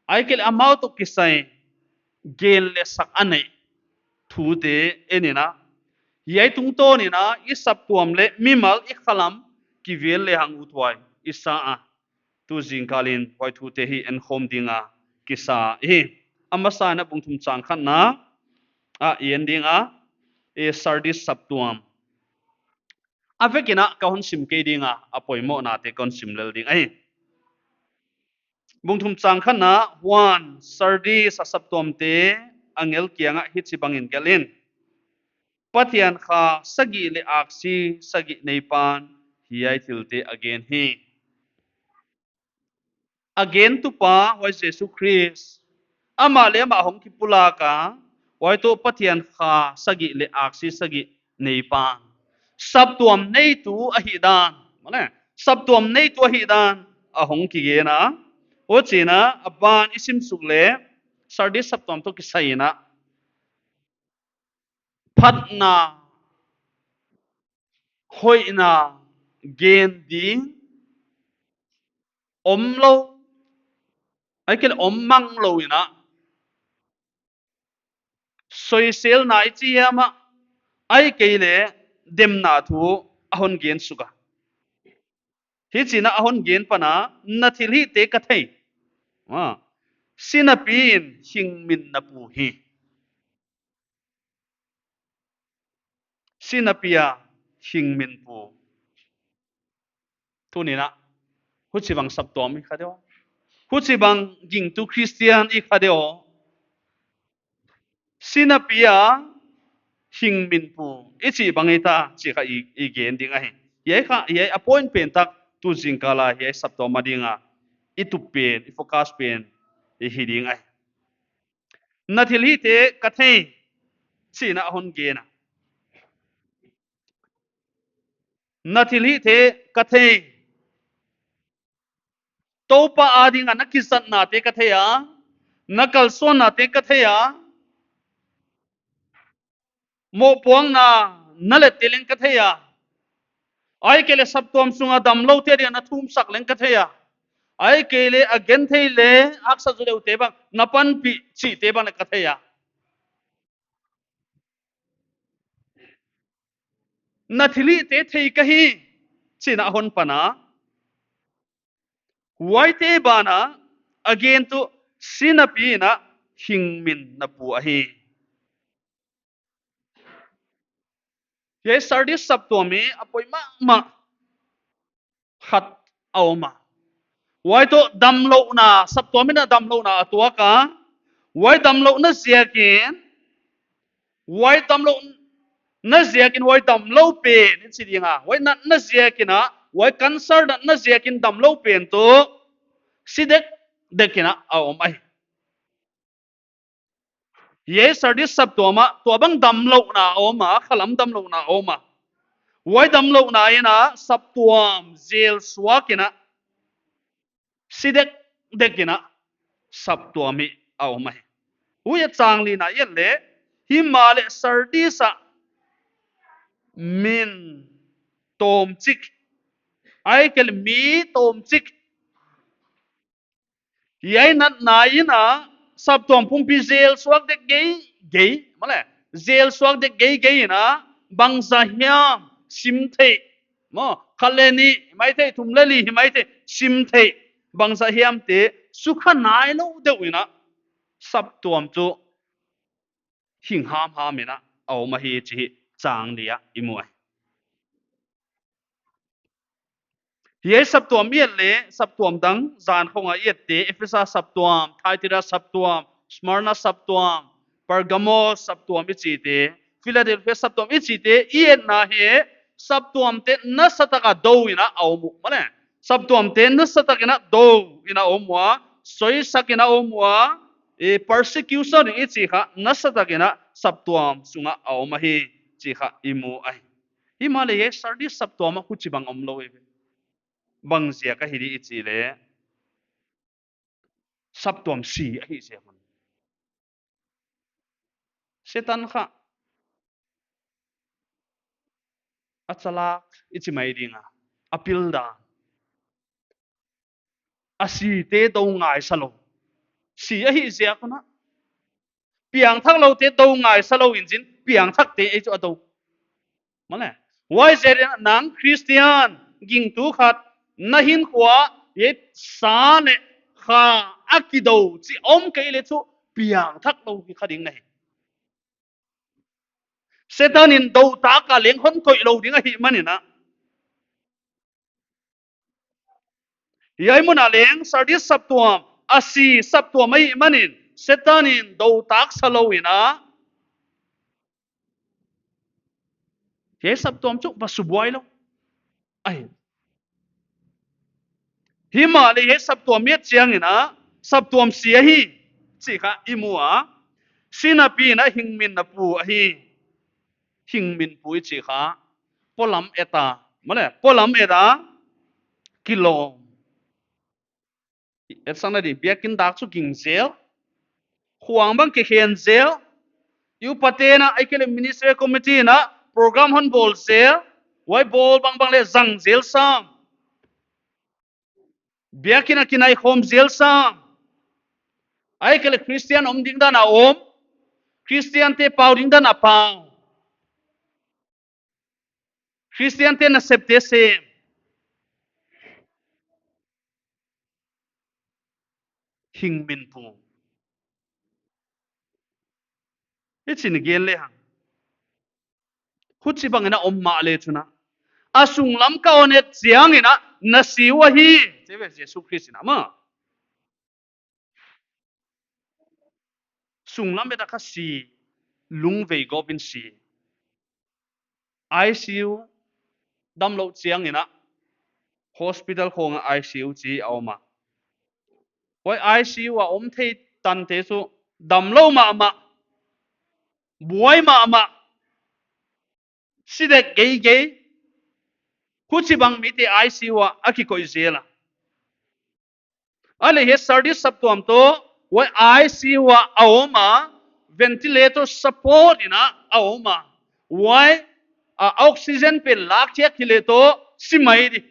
ahihkeileh amau toh kisai gen leh sak a neih thute en in a, hiai tungtawn in a i saptuam leh mimal, i khalam kivel lehang uthuai i sa a. Tu zingkal in huai thute hi enkhawm ding a kisa hi. A masa in a bung thum chang khatna ah i en ding a, eh, Sardis saptuam. A vek in a ka hon sim kei ding a, a poimohnate ka hon sim lel ding ahi. Bung thum chang khatna, huan Sardis a saptuamte angel kiangah hichibangin gelh in: Pathian kha sagih leh aksi sagih neipan hiai thilte a gen hi. A gentupa huai Jesu Khrist, amah leh amah hong kipulak a, huai toh Pathian kha sagih leh aksi sagih neipan, saptuam neitu ahihdan, maw leh, saptuam neitu ahihdan a hong kigen a. Huchiin a, a ban i sim suk leh, Sardis saptuam toh kisai in a, phatna, hoihna gen ding omlou, ahihkeileh om manglou in a, soiselna i chi hiam a, ahihkeileh demna thu a hon gen suk a. Hichiin a hon gen pan a, na thilhihte ka thei. Ah, sinapiin hing min na pu hi. Sinapi a hing min pu. Tuni'n a, huchibang saptuam i kha diam? Huchibang gingtu Christian i kha diam? Sinapi a hing min pu i chih bang i ta chih kha i, i gen ding ahi. Hiai kha, hiai a point pen tak tu zingkal a hiai saptuam a ding a i tup pen, i focus pen i hi ding ahi. Na thilhihte ka thei, chi'n a hon gen a. Na thilhihte ka thei. Toupa ading a na kizatnate ka thei a, na kalsuannate ka thei a, mohpuakna na lette leng ka thei a, ahihkeileh saptuam sunga damloute dia na thumsak leng ka thei a, ahihkeileh a genthei leh haksa zaw deuhte bang na panpih chihte bang leng ka thei a. Na thilhihte thei ka hi, chi'n a hon pan a. Huaite ban a, a gen tuh sinapiin a hing min na pu ahi. Hiai Sardis saptuam hi a poi mahmah khat a om a. Huai toh damlouhna, saptuam in a damlouhna a tuak a. Huai damlouhna ziakin, huai damlouhna ziakin, huai damlou pen in chi ding a, huai natna ziakin a, huai cancer natna ziakin damlou pen tuh si dekdek in a, a om ahi. Hiai Sardis saptuam ah tua bang damlouhna a om a, khalam damlouhna a om a. Huai damlouhna in a saptuam zel suak in a, si dekdek in a saptuam hi a om ahi. Huai a chang lina i et leh, himahleh Sardis ah min tawmchik, ahihkeileh mi tawmchik, hiai natna in a saptuam pumpi zel suak dek geigei, mahleh, zel suak dek geigei in a, bangzah hiam sim theih, maw, khat leh nih hi maithei, thum leh li hi maithei, sim theih, bangzah hiamte sukha nailou deuh in a saptuam chu hing hamham in a a om ahi chih chang li ah i mu ahi. Hiai saptuam i et leh, saptuam dang zan khong a i ette, Ephesa saptuam, Thyatira saptuam, Smyrna saptuam, Pergamos saptuam i chihte, Philadelphia saptuam i chihte i etna hi, saptuamte nasatak a dou in a a om uh, mahleh. Saptuamte nasatak in a dou in a om ua, soisak in a om ua, e, persecution i chih kha nasatak in a saptuam sung ah a om ahi chih kha i mu ahi. Himahleh hiai Sardis saptuam ah huchibang omlou hi. Bang ziak ahi di i chih leh, saptuam si ahi ziak un. Setan kha a chalak i chi mai ding a, a pil dan, a site dou ngaisa lou. Si ahi ziak un a, piangthakloute dou ngaisa lou in chin, piangthakte ei chu a dou. Mahleh, huaiziakin nang Christian gingtu khat na hinkhua ah sa leh kha a kidou chih om kei leh chu piangthaklou hi kha ding na hi. Setan in dou tak a leng hon koih lou ding ahihman in a, hiai mun ah leng Sardis saptuam a si saptuam ahihman in Setan in dou tak sa lou in a, hiai saptuam chu va subuai lou ahi. Himahleh hiai saptuam i et chiang in a, saptuam si ahi chih kha i mu a, si napi in a hingminna pu ahi. Hingmin pu i chih kha, polam et a, mahleh, polam et a kilawm. Etsakna di, biakin dak chu ging zel, khuang bang kikhen zel, i upate'n a, ahihkeileh ministry committee in a program hon bawl zel, huai bawl bangbang leh zang zel sam. Biakin a kinaikhawm zel sam. Ahihkeileh Christian om ding dan a om, Christiante pau ding dan a pau, Christiante nasepte sem. Hingmin pu i chih gen lehang, huchibang in a om mahleh chun a, a sunglam ka hon et chiang in a na si uh ahi, chi ve Jesu Khrist in a, maw. Sunglam et a kha si, lungvei gawp in si. I C U damlouh chiang in a, hospital khong a I C U chih a om a. Huai I C U a om thei tante chu damlou mahmah, buai mahmah, si dek geigei, huchibang mite I C U ah a kikoih zel a. Ahihleh hiai Sardis saptuam toh, huai I C U ah a om a, ventilator support in a a om a. Huai a oxygen pen lakkhiak hi leh toh si mai di.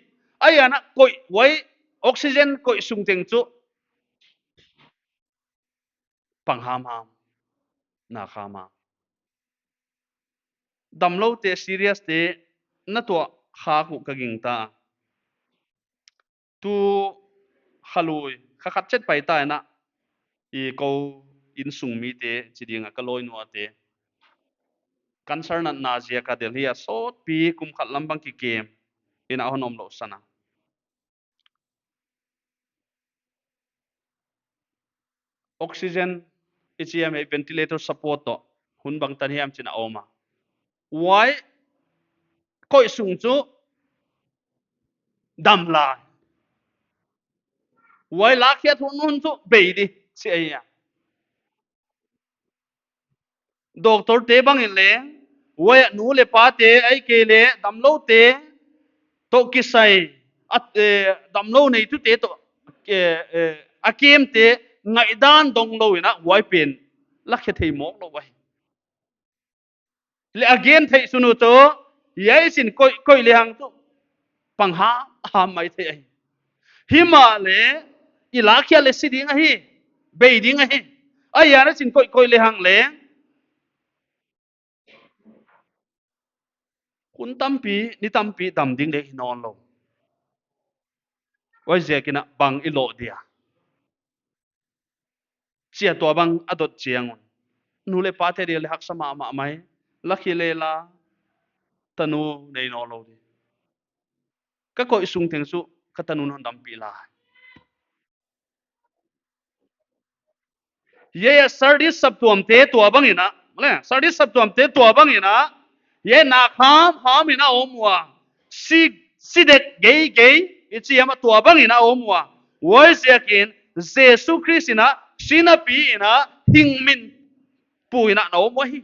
Ahi a, na koih, huai oxygen koih sung teng chu pang hamham, nak hamham. Damloute, serious te na tuah khak uh ka gingta. Tu kha lui, kha khat chet pai ta in a, i kou innsung mite chi ding a ka lawi nuate, cancer natna ziak a Delhi a sawtpi kum khat lam bang kikem in a hon omlouhsan a. Oxygen i chi a, ventilator support toh hun bangtan hiam chin a om a. Huai koih sung chu dam lai. Huai lakkhiat hun hun chu bei di chi ahi a. Doctor te bangin leng, huai a nu leh pate ahihkeileh damloute toh kisai, a, eh, damlou neitute toh, eh, eh, a kemte ngaihdan dong lou in a huai pen la khe thei mawk lou ahi. Leh a gen theih sun uh toh, hiai sin koih, koih lehang toh pang hamham maithei ahi. Himahleh, i lakkhiak leh si ding ahi, bei ding ahi. Ahi a, na sin koih, koih lehang leng, hun tampi, ni tampi dam ding leng hi nawn lou. Huaiziakin a bang i loh dia? Chia tuabang a dot chiang un, nu leh pate dia leng haksa mahmah mai. Lakkhiak leh la, tanu nei nawn lou di. Ka koih sung teng chu ka tanu hon dampih lai. Hiai a Sardis saptuamte tuabang in a, le, Sardis saptuamte tuabang in a, hiai nak hamham in a om ua. Si, si dek geigei, i chi hiam a, tuabang in a om ua. Huaiziakin Jesu Khrist in a, si napi in a, hingminpui in a na om ua hi.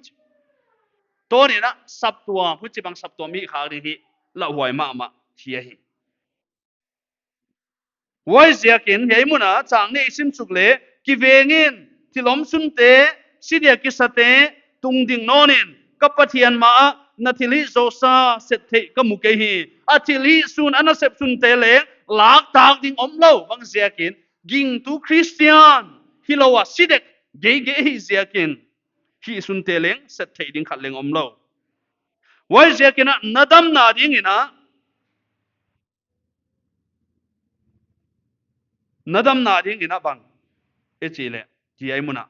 Tuni'n a saptuam, huchibang saptuam i khak ding hi lauhuai mahmah hi ahi. Huaiziakin hiai mun a chang nih i sim suk leh, kiveng in, thil omsunte, si dia kisate, tungding nawn in, ka Pathian ma ah na thilhih zoh sa set theih ka mu kei hi. A thilhih sun, a nasep sunte leng lak tak ding omlou, bangziakin, gingtu Christian hilou a, si dek geigei ahih ziakin, hih sunte leng set theih ding khat leng omlou. Huaiziakin a, na damna dingin a, na damna dingin a bang i chih leh, hiai mun a,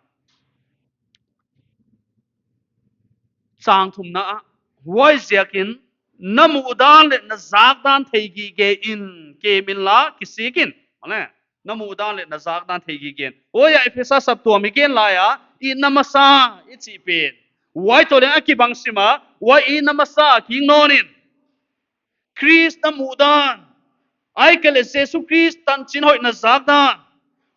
chang thumna ah, huaiziakin na muhdan leh na zakdan theigige in kem inla kisik in. Amen. Na muhdan leh na zakdan theigige in. Huai a Ephesa saptuam i gen lai a, itna masa i chih pen, huai toh leng a kibang sim a, huai itna masa a kik nawn in, Khrist na muhdan, ahihkeileh Jesu Khrist tanchin hoih na zakdan,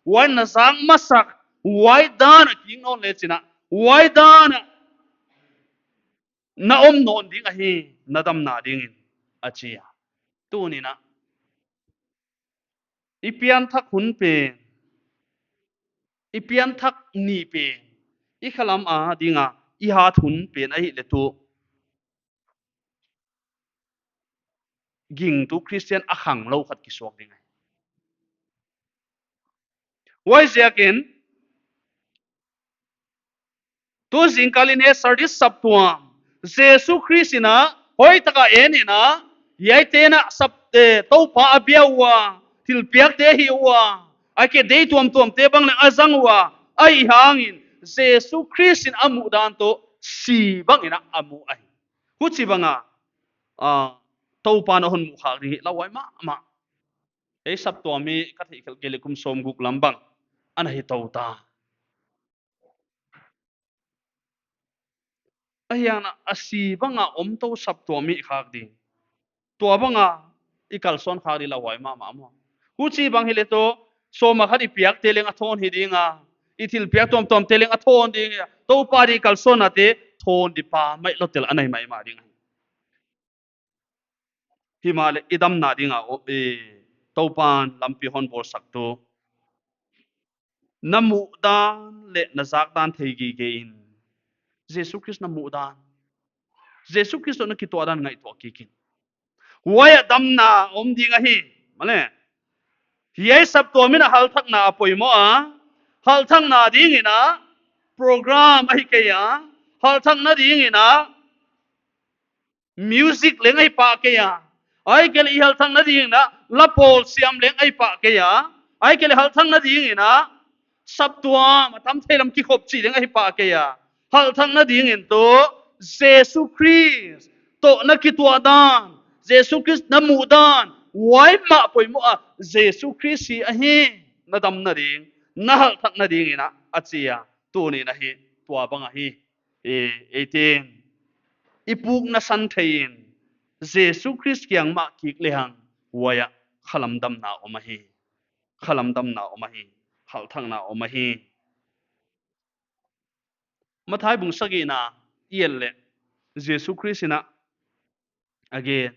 huai na zak masak, huai dan a kik nawn lechin a, huai dan a na om nawn ding ahi, na damna dingin, a chi a. Tuni'n a, i pianthak hun pen, i pianthak ni pen, i khalam a ding a i hat hun pen ahih leh tuh, gingtu Christian a khanglou khat kisuak ding ahi. Huaiziakin, tu zingkal in hiai Sardis saptuam, Jesu Khrist in a hoihtak a en in a, hiaite'n a sap, eh, Toupa a bia ua, thilpiakte hi ua, ahihkeileh dei tuamtuamte bang leng a zang ua, ahihhangin Jesu Khrist in a muhdan toh si bangin a, a mu ahi. Huchibang a, ah, Toupa'n a hon muh khak ding hi lauhuai mahmah. Ei saptuam hi ka theih khelh kei leh kum sawmguk lam bang ana hi tou ta. Ahiang a, a si bang a om tou saptuam i khak ding, tuabang a i kalsuan khak ding lauhuai mahmah maw. Huchibang hi leh tuh, sawm a khat i piakte leng a thawn hi ding a, i thilpiak tuamtuamte leng a thawn ding a, Toupa di kalsuannate thawn di pa mai lou tel a nei mahmah ding. Himahleh i damna ding a, o, eh, Toupa'n lampi hon bawlsak tuh, na muhdan leh na zakdan theigige in, Jesu Khrist na muhdan, Jesu Khrist toh na kituahdan ngaihtuah kik in. Huai a damna om ding ahi. Mahleh, hiai saptuam in a halthakna a poimoh a, halthakna dingin a program ahi kei a, halthakna dingin a music leng ahi pah kei a, ahihkeileh i halthakna dingin a la pawl siam leng ahi pah kei a, ahihkeileh halthakna dingin a saptuam a tam thei lam kikhop chih leng ahi pah kei a, halthakna dingin tuh Jesu Khrist toh na kituahdan, Jesu Khrist na muhdan, huai mah poimoh a, Jesu Khrist hi ahi na damna ding, na halthakna dingin a, a chi a. Tuni'n a hi, tuabang a hi. E, eite'n i pukna san thei in, Jesu Khrist kiang mah kik lehang, huai a khalam damna om ahi. Khalam damna om ahi. Halthakna om ahi. Mathai bung sagihna, i et leh, Jesu Khrist in a gen,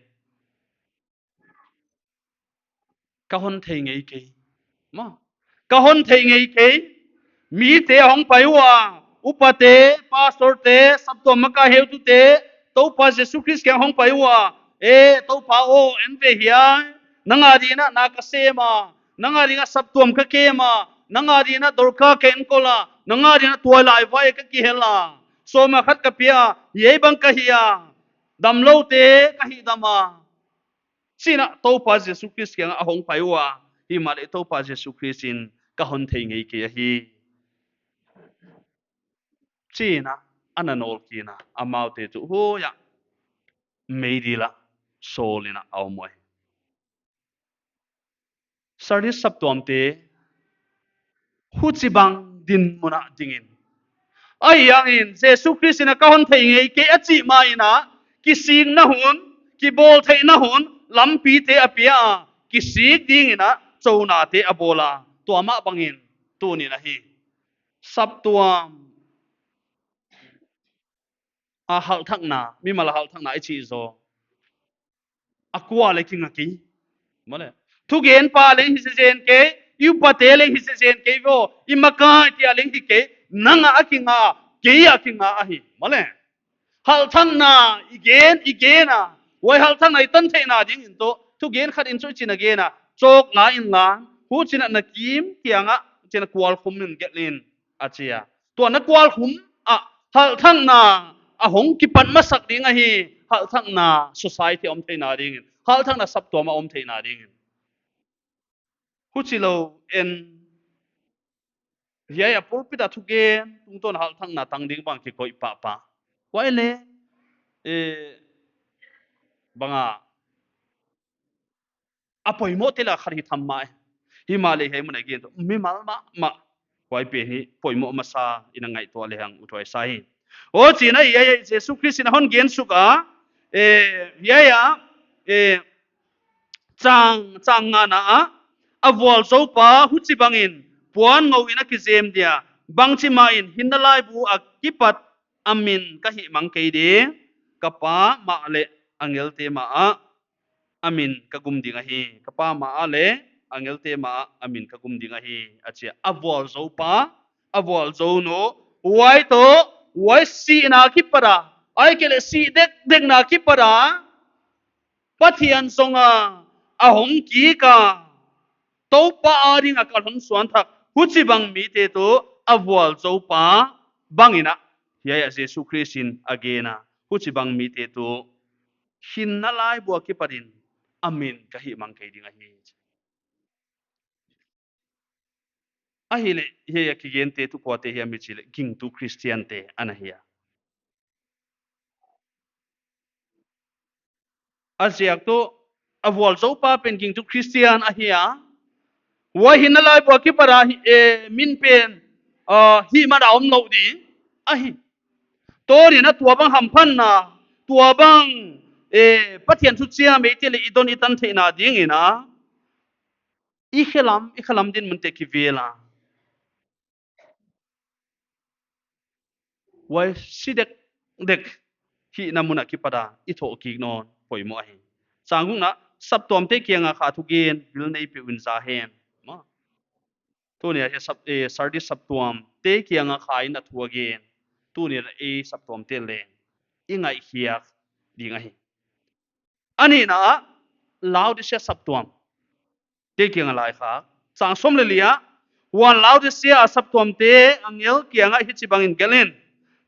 ka hon thei ngei kei. Maw. Ka hon thei ngei kei. Mite hong pai ua, upate, pastorte, saptuam makaih heutute, Toupa Jesu Khrist kiang hong pai ua. E, Toupa aw, en ve hiai. Nang a dingin a na ka sem a. Nang a dingin a saptuam ka kem a. Nang a dingin a dorka ka enkol a. Nang a dingin a tuailai vai ka kihel a. Sawm a khat ka pia. Hiai bang ka hi a. Damloute ka hihdam a. Chi'n a Toupa Jesu Khrist kiang a hong pai ua. Himahleh Toupa Jesu Khrist in ka hon thei ngei kei ahi. Chi'n a, ana nawl kik in a, amaute tuh huai ah meidil ah sawl in a om uhi. Sardis saptuamte, huchibang dinmun ah dingin. Ahihhangin, Jesu Khrist in a ka hon thei ngei kei a chih ma in a, kisikna hun, kibawltheihna hun, lampite a pia a, kisik dingin a, chounate a bawl a, tua mah bangin, tuni'n ahi. Saptuam a halhthakna, mimal a halhthakna i chih zaw. A kua leh kinga kei. Maw le. Thugenpa leng hi zenzen kei, i upate leng hi zenzen kei vo, i makaite leng hi kei, nang a kinga, kei a kinga ahi. Maw le. Halhthakna, i gen, i gen a. Huai halhthakna i tan theihna dingin tuh, thugen khat in chu i chin a gen a. Chawk la inla, huchi'n a na kim kiang a, chi'n a kual khum in gelh in, a chi a. Tua na kual khum ah, halhthakna a hong kipan masak ding ahi, halhthakna society om theihna dingin, halhthakna saptuam a om theihna dingin. Huchilou in, hiai a pulpit a thugen, tungtawn halhthakna tang ding bang kikoih pahpah. Huai le, eh, bang a, a poimoh te lak ah khat hi tham mah e. Himahleh hiai mun a gen tuh, mimal mahmah. Huai pen hi poimoh masa in a ngaihtuah lehang uthuai sa hi. Huchi'n a hiai, hiai Jesu Khrist in a hon gen suk a, eh, hiai a, eh, chang, chang ngana ah, a vualzoupa huchibangin puan ngou in a kizem dia, bangchi ma in hinna laibu akipat a min ka hihmang kei ding, ka Pa mah leh angelte mah ah a min ka gum ding ahi. Ka Pa mah ah leh angelte mah ah a min ka gum ding ahi, a chi a. A vualzoupa, a vualzounu, huai toh, huai sihna akipat a, ahihkeileh sih dekdekna akipat a, Pathian zong a, a hong kik a, Toupa a ding a kal hon suan thak, huchibang mite tuh a vualzoupa bangin a, hiai a Jesu Khrist in a gen a, huchibang mite tuh hinna laibu akipat in a min ka hihmang kei ding ahi. Ahihleh, hiai a kigente tuh kuate hiam i chih leh, gingtu Khristiante ana hi a. A ziak tuh, a vualzoupa pen gingtu Khristian ahi a. Huai hinna laibu akipat a hi, eh, min pen, ah, hihman a omlou ding ahi. Tuni'n a tuabang hamphatna, tuabang, eh, Pathian thu chiam eite leh i don i tan theihna dingin a, i khelam, i khelam dinmun te kivel a, huai si dekdek hihna mun akipat a i thoh kik nawn poimoh ahi. Chang gukna, saptuamte kiang a kha thugen bil nei peuh in za hen. Maw. Tuni'n a sap, eh, Sardis saptuamte kiang a kha in a thu a gen. Tuni'n a ei saptuamte leng i ngaihkhiak ding ahi. A nihna ah, Laodicea saptuamte kiang a lai kha. Chang sawm leh li ah, huan Laodicea saptuamte angel kiang ah hichibangin gelh in,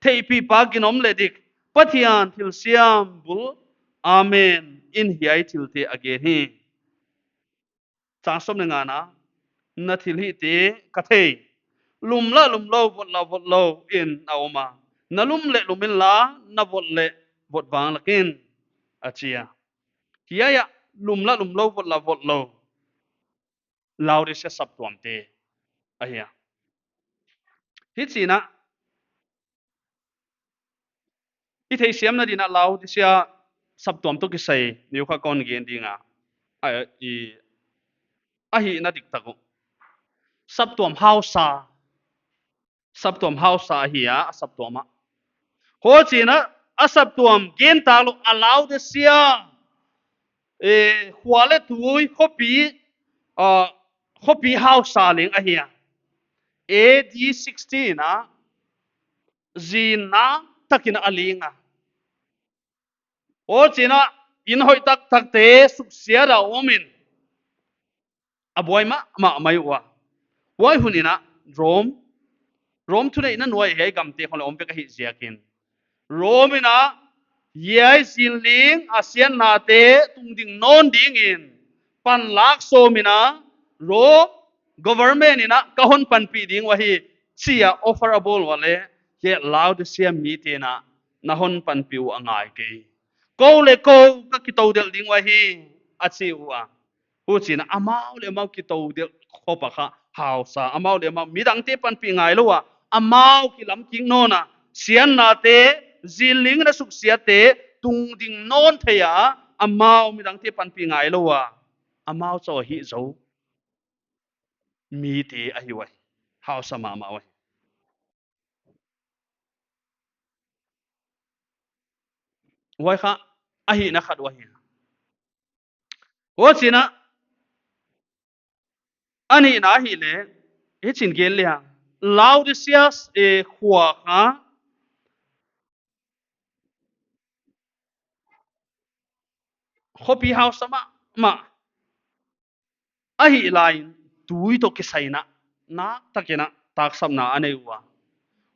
theihpihpa ginom leh dik, Pathian thilsiam bul, Amen in hiai thilte a gen hi. Chang sawm leh ngana, na thilhihte ka thei. Lum lah lumlou, vot lah votlou in a om a. Na lum leh lum inla, na vot leh vot vanglak in, a chi a. Hiai ah, lum lah lumlou, vot lah votlou. Laodicea saptuamte ahi a. Hichi'n a, i theihsiamna dingin a Laodicea saptuam toh kisai, niu kha kon gen ding a. A, i, a hihna diktak uh. Saptuam hausa. Saptuam hausa ahi a, a saptuam ah. Huchiin a saptuam gen tak lou a Laodicea, eh, khua leh tui khopi, ah, khopi hausa leng ahi a. A D sixteen a, zin naktakin a ling a. Huchiin a inn hoih taktakte suksiat a om in, a buai mahmah mai ua. Huai hun in a Rome, Rome thuneihna nuai hiai gamte khong leh om vek ahih ziakin, Rome in a hiai zinling a siatnate tungding nawn dingin panlak sawm in a, Rome government in a ka hon panpih ding uhi, chi a offer a bawl ua leh, hiai Laodicea mite'n a na hon panpih uh a ngai kei. Kou leh kou ka kitoudelh ding uhi, a chi ua. Huchiin a amau leh amau kitoudelh khop a kha hausa, amau leh amau midangte panpih ngailou a, amau kilam kik nawn a, siatnate, zinling in a suksiatte tungding nawn thei a, amau midangte panpih ngailou a, amau chauh a hih zou mite ahi uhi. Hausa mahmah uhi. Huai kha a hihna khat uhi. Huchiin a, a nihna ahihleh, hichiin gen leh, Laodicea, eh, khua kha khopi hausa mahmah ahih laiin tui toh kisaina naktakin a taksapna a nei ua.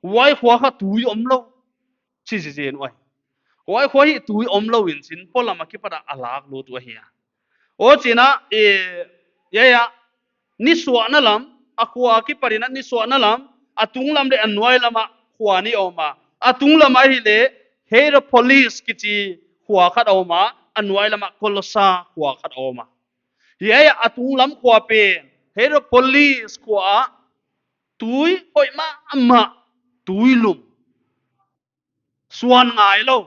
Huai khua kha tui omlou, chi zizen uhi. Huai khua hi tui omlou in chin, polam a kipat a a lak lut uh ahi a. Huchiin a, eh, hiai a, nisuahna lam, a khua a kipat in a nisuahna lam, a tunglam leh a nuailam ah khua nih om a. A tunglam ahihleh Hierapolis kichi khua khat om a, a nuailam ah Kolosa khua khat om a. Hiai a tunglam khua pen Hierapolis khua ah tui hoih mahmah, tuilum, suan ngailou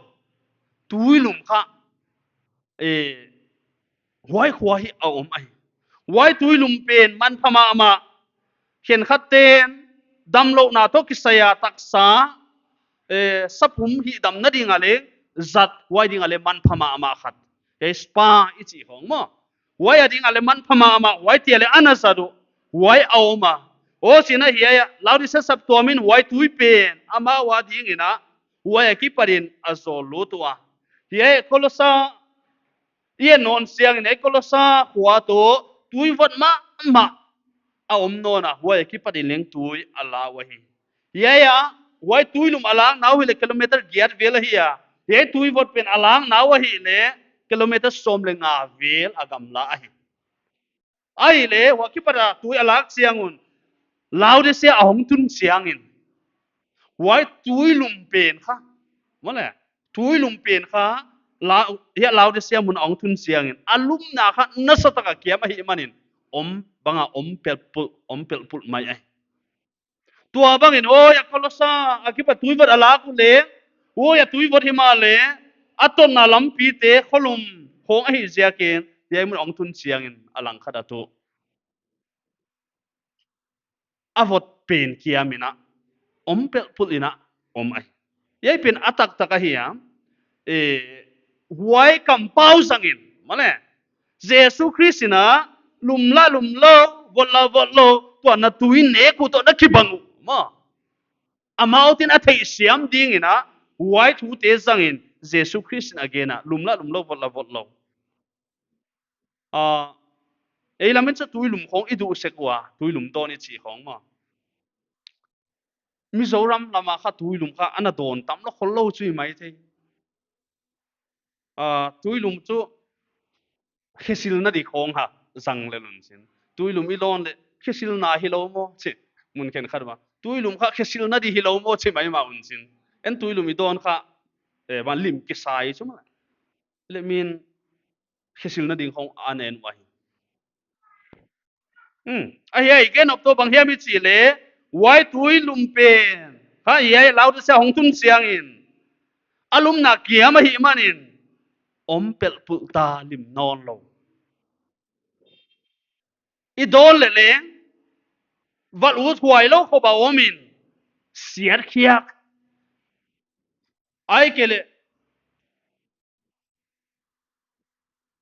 tuilum kha, eh, huai khua hi a om ahi. Huai tuilum pen manpha mahmah, khenkhatte'n damlouhna toh kisai a taksa, eh, saphum hihdamna ding a leh zat, huai ding a leh manpha mahmah khat. Hiai spa i chih khong maw. Huai a ding a leh manpha mahmah, huaite leh ana zat uh, huai a om a. Huchiin a hiai a Laodicea saptuam in huai tui pen amau a dingin a, huai a kipat in a zawl lut ua. Hiai Kolosa i en nawn chiangin, hiai Kolosa khua toh tui vot mahmah a om nawn a, huai a kipat in leng tui a la uhi. Hiai a, huai tuilum a lakna uh hileh kilometer giat vel ahi a. Hiai tui vot pen a lakna uh ahihleh kilometer sawm leh nga vel a gamla ahi. Ahihleh, huai a kipat a tui a lak chiang un Laodicea a hong tun chiangin, huai tuilum pen kha, maw leh, tuilum pen kha, La-, hiai Laodicea mun a hong tun chiangin, a lumna kha nasatak a kiam ahihmanin, om bang a om pelpul, om pelpul mai ahi. Tuabangin, huai a Kolosa a kipat tui vot a lak uleh, huai a tui vot himahleh, a totna lampite kholum khong ahih ziakin, hiai mun a hong tun chiangin a langkhat a tuh a vot pen kiam in a, om pelpul in a om ahi. Hiai pen a taktak ahi a, eh, huai kampau zangin, maw leh, Jesu Khrist in a, lum lah lum lou, vot lah vot lou, tua na tui nek uh toh na kibang uh, maw. Amau te'n a theihsiam dingin a, huai thute zangin, Jesu Khrist in a gen a, lum lah lum lou, vot lah vot lou. Ah, ei lam in chu tuilum khong i duh sek ua, tuilum dawn i chih khong maw. Mizoram lam a kha tuilum kha ana dawn tam lou khollou chu i mai thei. Ah, tuilum chu khesilna di khong kha zang lel un chin. Tuilum i dawn leh khesilna hilou maw chi, mun khenkhat ah. Tuilum kha khesilna di hilou maw chi mai mah un chin. En tuilum i dawn kha, eh, ban lim kisai chu maw. Leh min khesilna ding khong a nen uhi. Hmm. Ahi, ahi, gen nop toh bang hiam i chih leh, huai tuilum pen kha hiai Laodicea hong tun chiangin, a lumna kiam ahihmanin, om pelpul ta, lim nawn lou. I dawn leh leng, val ut huai lou khop a om in, siatkhiak. Ahihkeileh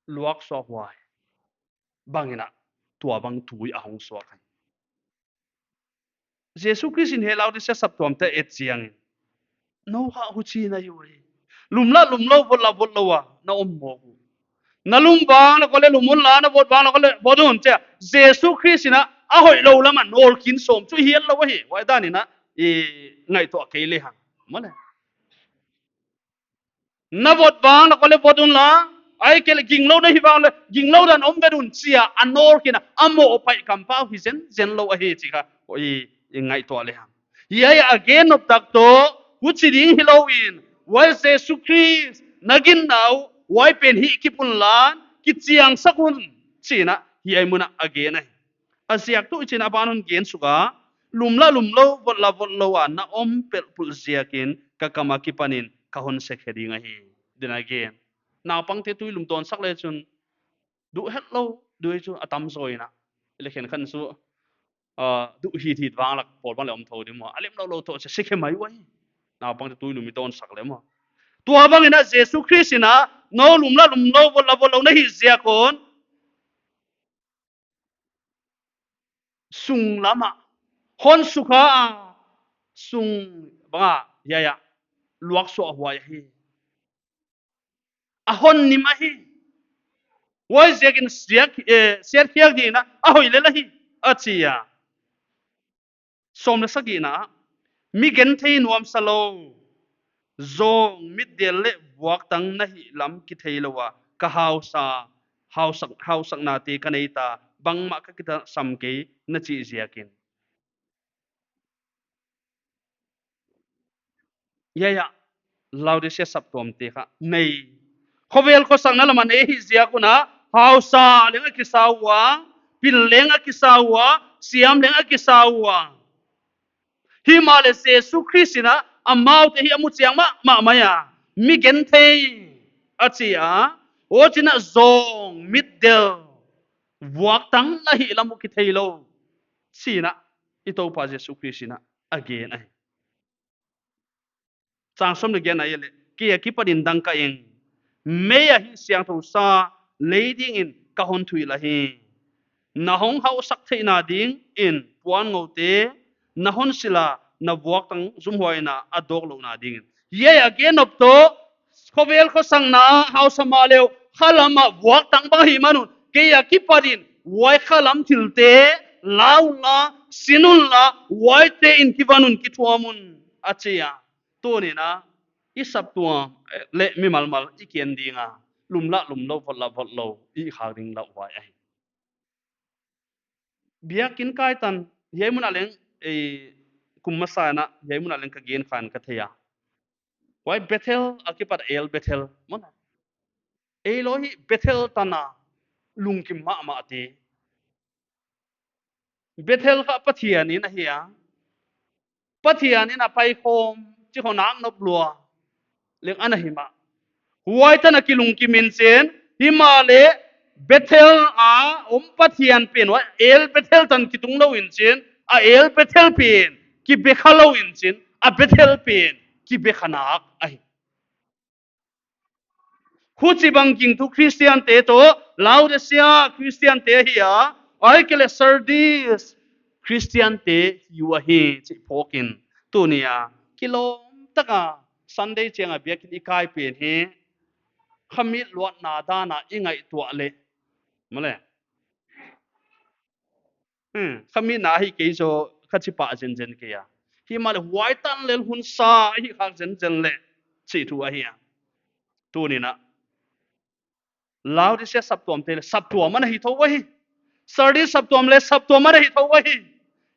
luak suak huai bangin a, tua bang tui a hong suak ahi. Jesu Khrist in hiai Laodicea saptuamte et chiangin, nou kha huchi na hi uh ahi. Lum lah lum lou, vot lah vot lou a na om mawk uh. Na lum vang lak leh lum unla, na vot vang lak leh vot un chia. Jesu Khrist in a, a hoihlou lam a nawl kin sawm chu hial lou ahi. Huai dan in a, i ngaihtuah kei lehang. Maw le. Na vot vang lak leh vot unla, ahihkeileh ginglou na hi vang leh, ginglou dan om vet un chia, a nawl kin a, a mohpaih kampau hi zenzen lou ahi chih kha, i, i ngaihtuah lehang. Hiai a gen nop tak toh, huchi ding hilou in, huai Jesu Khrist, na ginna uh, huai pen hih kip unla, kichiangsak un, chi in a, hiai mun a a gen ahi. A ziak tuh i chin a ban hon gen suk a, lum lah lum lou, vot lah vot lou a na om pelh pulh ziakin ka kam akipanin ka hon se khe ding ahi. Din a gen. Naupangte tui lum dawnsak leh chun, duh hetlou, duh hi chu a tam zaw in a. Leh khenkhat chu, ah, duh hithit vang lak pawl bang leh om thou di maw. A lem lou lou toh se, se khe mai uh ahi. Naupangte tui lum i dawnsak leh maw. Tua bangin a Jesu Khrist in a, nou lum lah lum lou, vot lah vot lou na hih ziak un, sung lam a hon sukha a, sung bang a, hiai a, luak suak huai ahi. A hon nim ahi. Huaiziakin siat, eh, siatkhiak ding in a, a hoih lel ahi, a chi a. Sawm leh sagihna, mi genthei nuamsa lou, zawng, mitdel leh vuaktang na hih lam kithei lou a, ka hausa, hausak, hausaknate ka nei ta, bangmah ka kisam kei na chih ziakin. Hiai a, Laodicea saptuamte kha nei. Khovel khosakna lam a nei hi ziak un a, hausa leng a kisa ua, pil leng a kisa ua, siam leng a kisa ua. Himahleh Jesu Khrist in a, amaute hi a mu chiang mahmah mai a, mi genthei a chi a, huchiin a zawng, mitdel, vuaktang na hih lam uh kithei lou, chi in a, i Toupa Jesu Khrist in a, a gen ahi. Chang sawm leh giatna ah leh, kei akipanin dangka eng, mei a hihsiangthou sa lei dingin ka hon thuhilh ahi. Na hong hausak theihna dingin puanngoute na hon silh a, na vuaktang zumhuaina a dawk louhna dingin. Hiai a gen nop toh, khovel khosakna hausa mahleh uh, khalam a vuaktang bang ahihman un, kei akipanin huai khalam thilte la unla, sin unla, huaite'n kivan un, kithuam un, a chi a. Tuni'n a, i saptuam, eh, leh mimal mal i ken ding a, lum lah lum lou, vot lah vot lou i khak ding lauhuai ahi. Biakinn kai tan, hiai mun ah leng, eh, kum masa in a, hiai mun ah leng ka gen kha in ka thei a. Huai Bethel akipat El Bethel, maw na. Ei lou hi Bethel tan a lungkim mahmah te. Bethel kha Pathian inn ahi a. Pathian inn a paikhawm chih khong nak nop lua leng ana hi mah. Huai tan a kilungkim in chin, himahleh Bethel a om Pathian pen huai El Bethel tan kitung lou in chin, a El Bethel pen kibe kha lou in chin, a Bethel pen kibe kha nak ahi. Huchibang gingtu Christian te toh, Laodicea Christian te ahi a, ahihkeileh Sardis Christian te hi uh ahi chih phawk in. Tuni a, kilawm tak a Sunday chiang a biakinn i kai pen hi, khamit luatna dan a i ngaihtuah leh, maw le. Hmm, khamit na hi kei zaw kha chi pah zenzen kei a. Himahleh huai tan lel hun sa hi khak zenzen leh chih thu ahi a. Tuni'n a, Laodicea saptuam te leh saptuam ana hi thou ahi. Sardis saptuam leh saptuam ana hi thou ahi.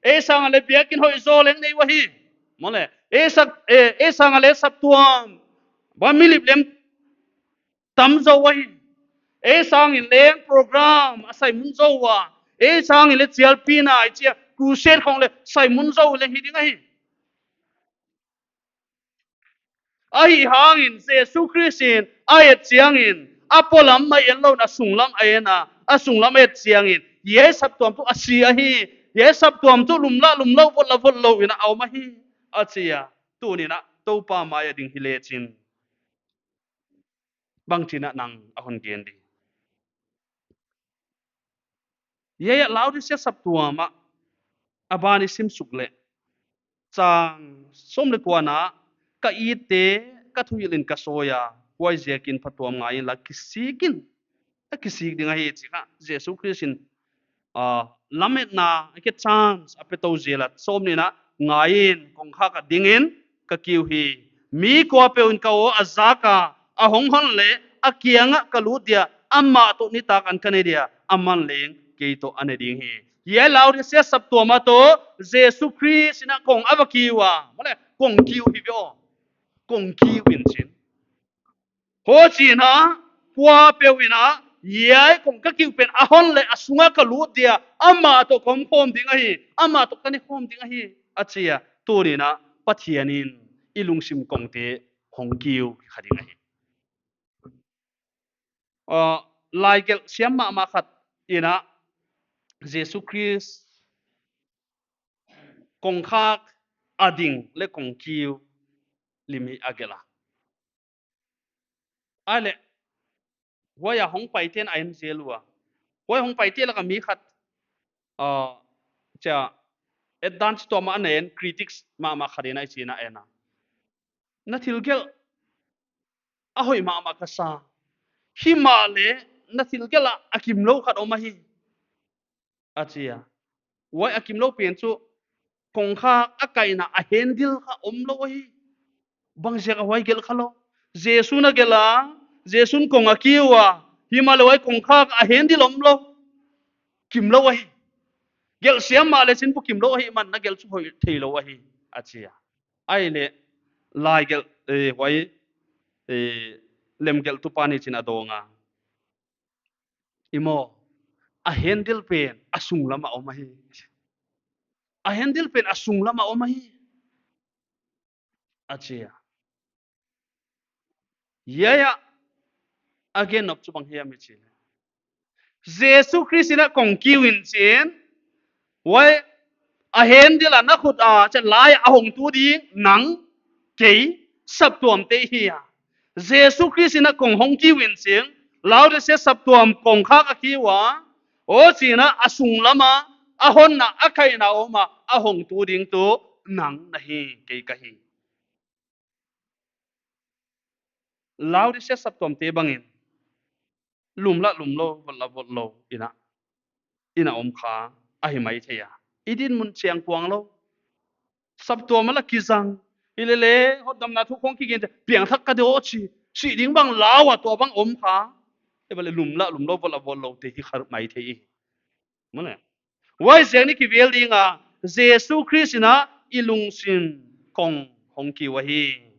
Ei sang a leh biakinn hoih zaw leng nei uh ahi. Maw le, ei sak, eh, ei sang a leh saptuam bang milip lem tam zaw ahi. Ei sang in leng program a sai mun zaw ua. Ei sang in leh chialpina i chi a, crusade khong leh sai mun zaw leng hi ding ahi. Ahihhangin Jesu Khrist in a et chiangin, a polam a en lou in a sunglam a en a, a sunglam a et chiangin, hiai saptuam tuh a si ahi, hiai saptuam tuh lum lah lum lou, vot lah vot lou in a om ahi, a chi a. Tuni'n a, Toupa mai a ding hi leh chin, Bangchi'n a nang a hon gen di? Hiai a Laodicea saptuam ah a ban i sim suk leh, chang sawm leh kuana, ka itte, ka thuhilh in ka sawi a, huaiziakin phatuam ngai inla kisik in, a kisik ding ahi chi kha. Jesu Khrist in, ah, lametna, a ke chance a pe tou zel a, sawm nihna, ngai in, kongkhak ah dingin ka kiu hi. Mi kuapeuh in ka aw a zak a, a hong hon leh, a kiangah ka lut dia, amah toh nitak an ka ne dia, aman leng kei toh a ne ding hi. Hiai Laodicea saptuam ah toh Jesu Khrist in a kong a va kiu a. Maw leh, kong kiu hi ve aw. Kong kiu in chin. Huchiin a, kuapeuh in a, hiai kong ka kiu pen a hon leh a sungah ka lut dia, amah toh ka om khawm ding ahi, amah toh ka ne khawm ding ahi, a chi a. Tuni'n a, Pathian in i lungsim kongte hong kiu kha ding ahi. Ah, laigelh siam mahmah khat in a, Jesu Khrist kongkhak a ding leh kong kiu lim hi a gelh a. Ahihleh, huai a hong paite'n a en zel ua. Huai hong paite lak ah mi khat, ah, chia, advance tuam a na en, critics mahmah khat in a hichi'n a en a. Na thilgelh a hoih mahmah ka sa. Himahleh na thilgelh ah a kimlou khat om ahi, a chi a. Huai a kimlou pen chu kongkhak a kaihna a handle kha omlou ahi. Bangziak a huai gelh kha lou? Jesu'n a gelh a, Jesu'n kong a kiu a, himahleh huai kongkhak a handle omlou. Kimlou ahi. Gelh siam mahleh chin bu kimlou ahihman in a gelh chu hoih theilou ahi, a chi a. Ahihleh laigelh, eh, huai, eh, lemgelhtu pa'n hichi'n a dawng a. I maw, a handle pen a sunglam a om ahi. A handle pen a sunglam a om ahi, a chi a. Hiai a, a gen nop chu bang hiam i chih leh, Jesu Khrist in a kong kiu in chin, huai a handle a na khut a, chia lai a hong tu ding nang, kei, saptuamte hi a. Jesu Khrist in a kong hong kiu in chin, Laodicea saptuam kongkhak a kiu a, huchiin a, a sunglam a, a honna, a kaihna om a, a hong tu ding tuh nang na hi, kei ka hi. Laodicea saptuamte bangin, lum lah lumlou, vot lah votlou in a, in a om kha ahi maithei a. I dinmun chiang kuang lou. Saptuam ah lah kizang. Hilele, hotdamna thu khong kigen te, piangthak ka de aw chi, sih ding bang lau a tua bang om kha. Himahleh lum lah lumlou, vot lah votloute hi kha maithei i. Maw leh. Huaiziak in i kivel ding a, Jesu Khrist in a i lungsim kong hong kiu ahi.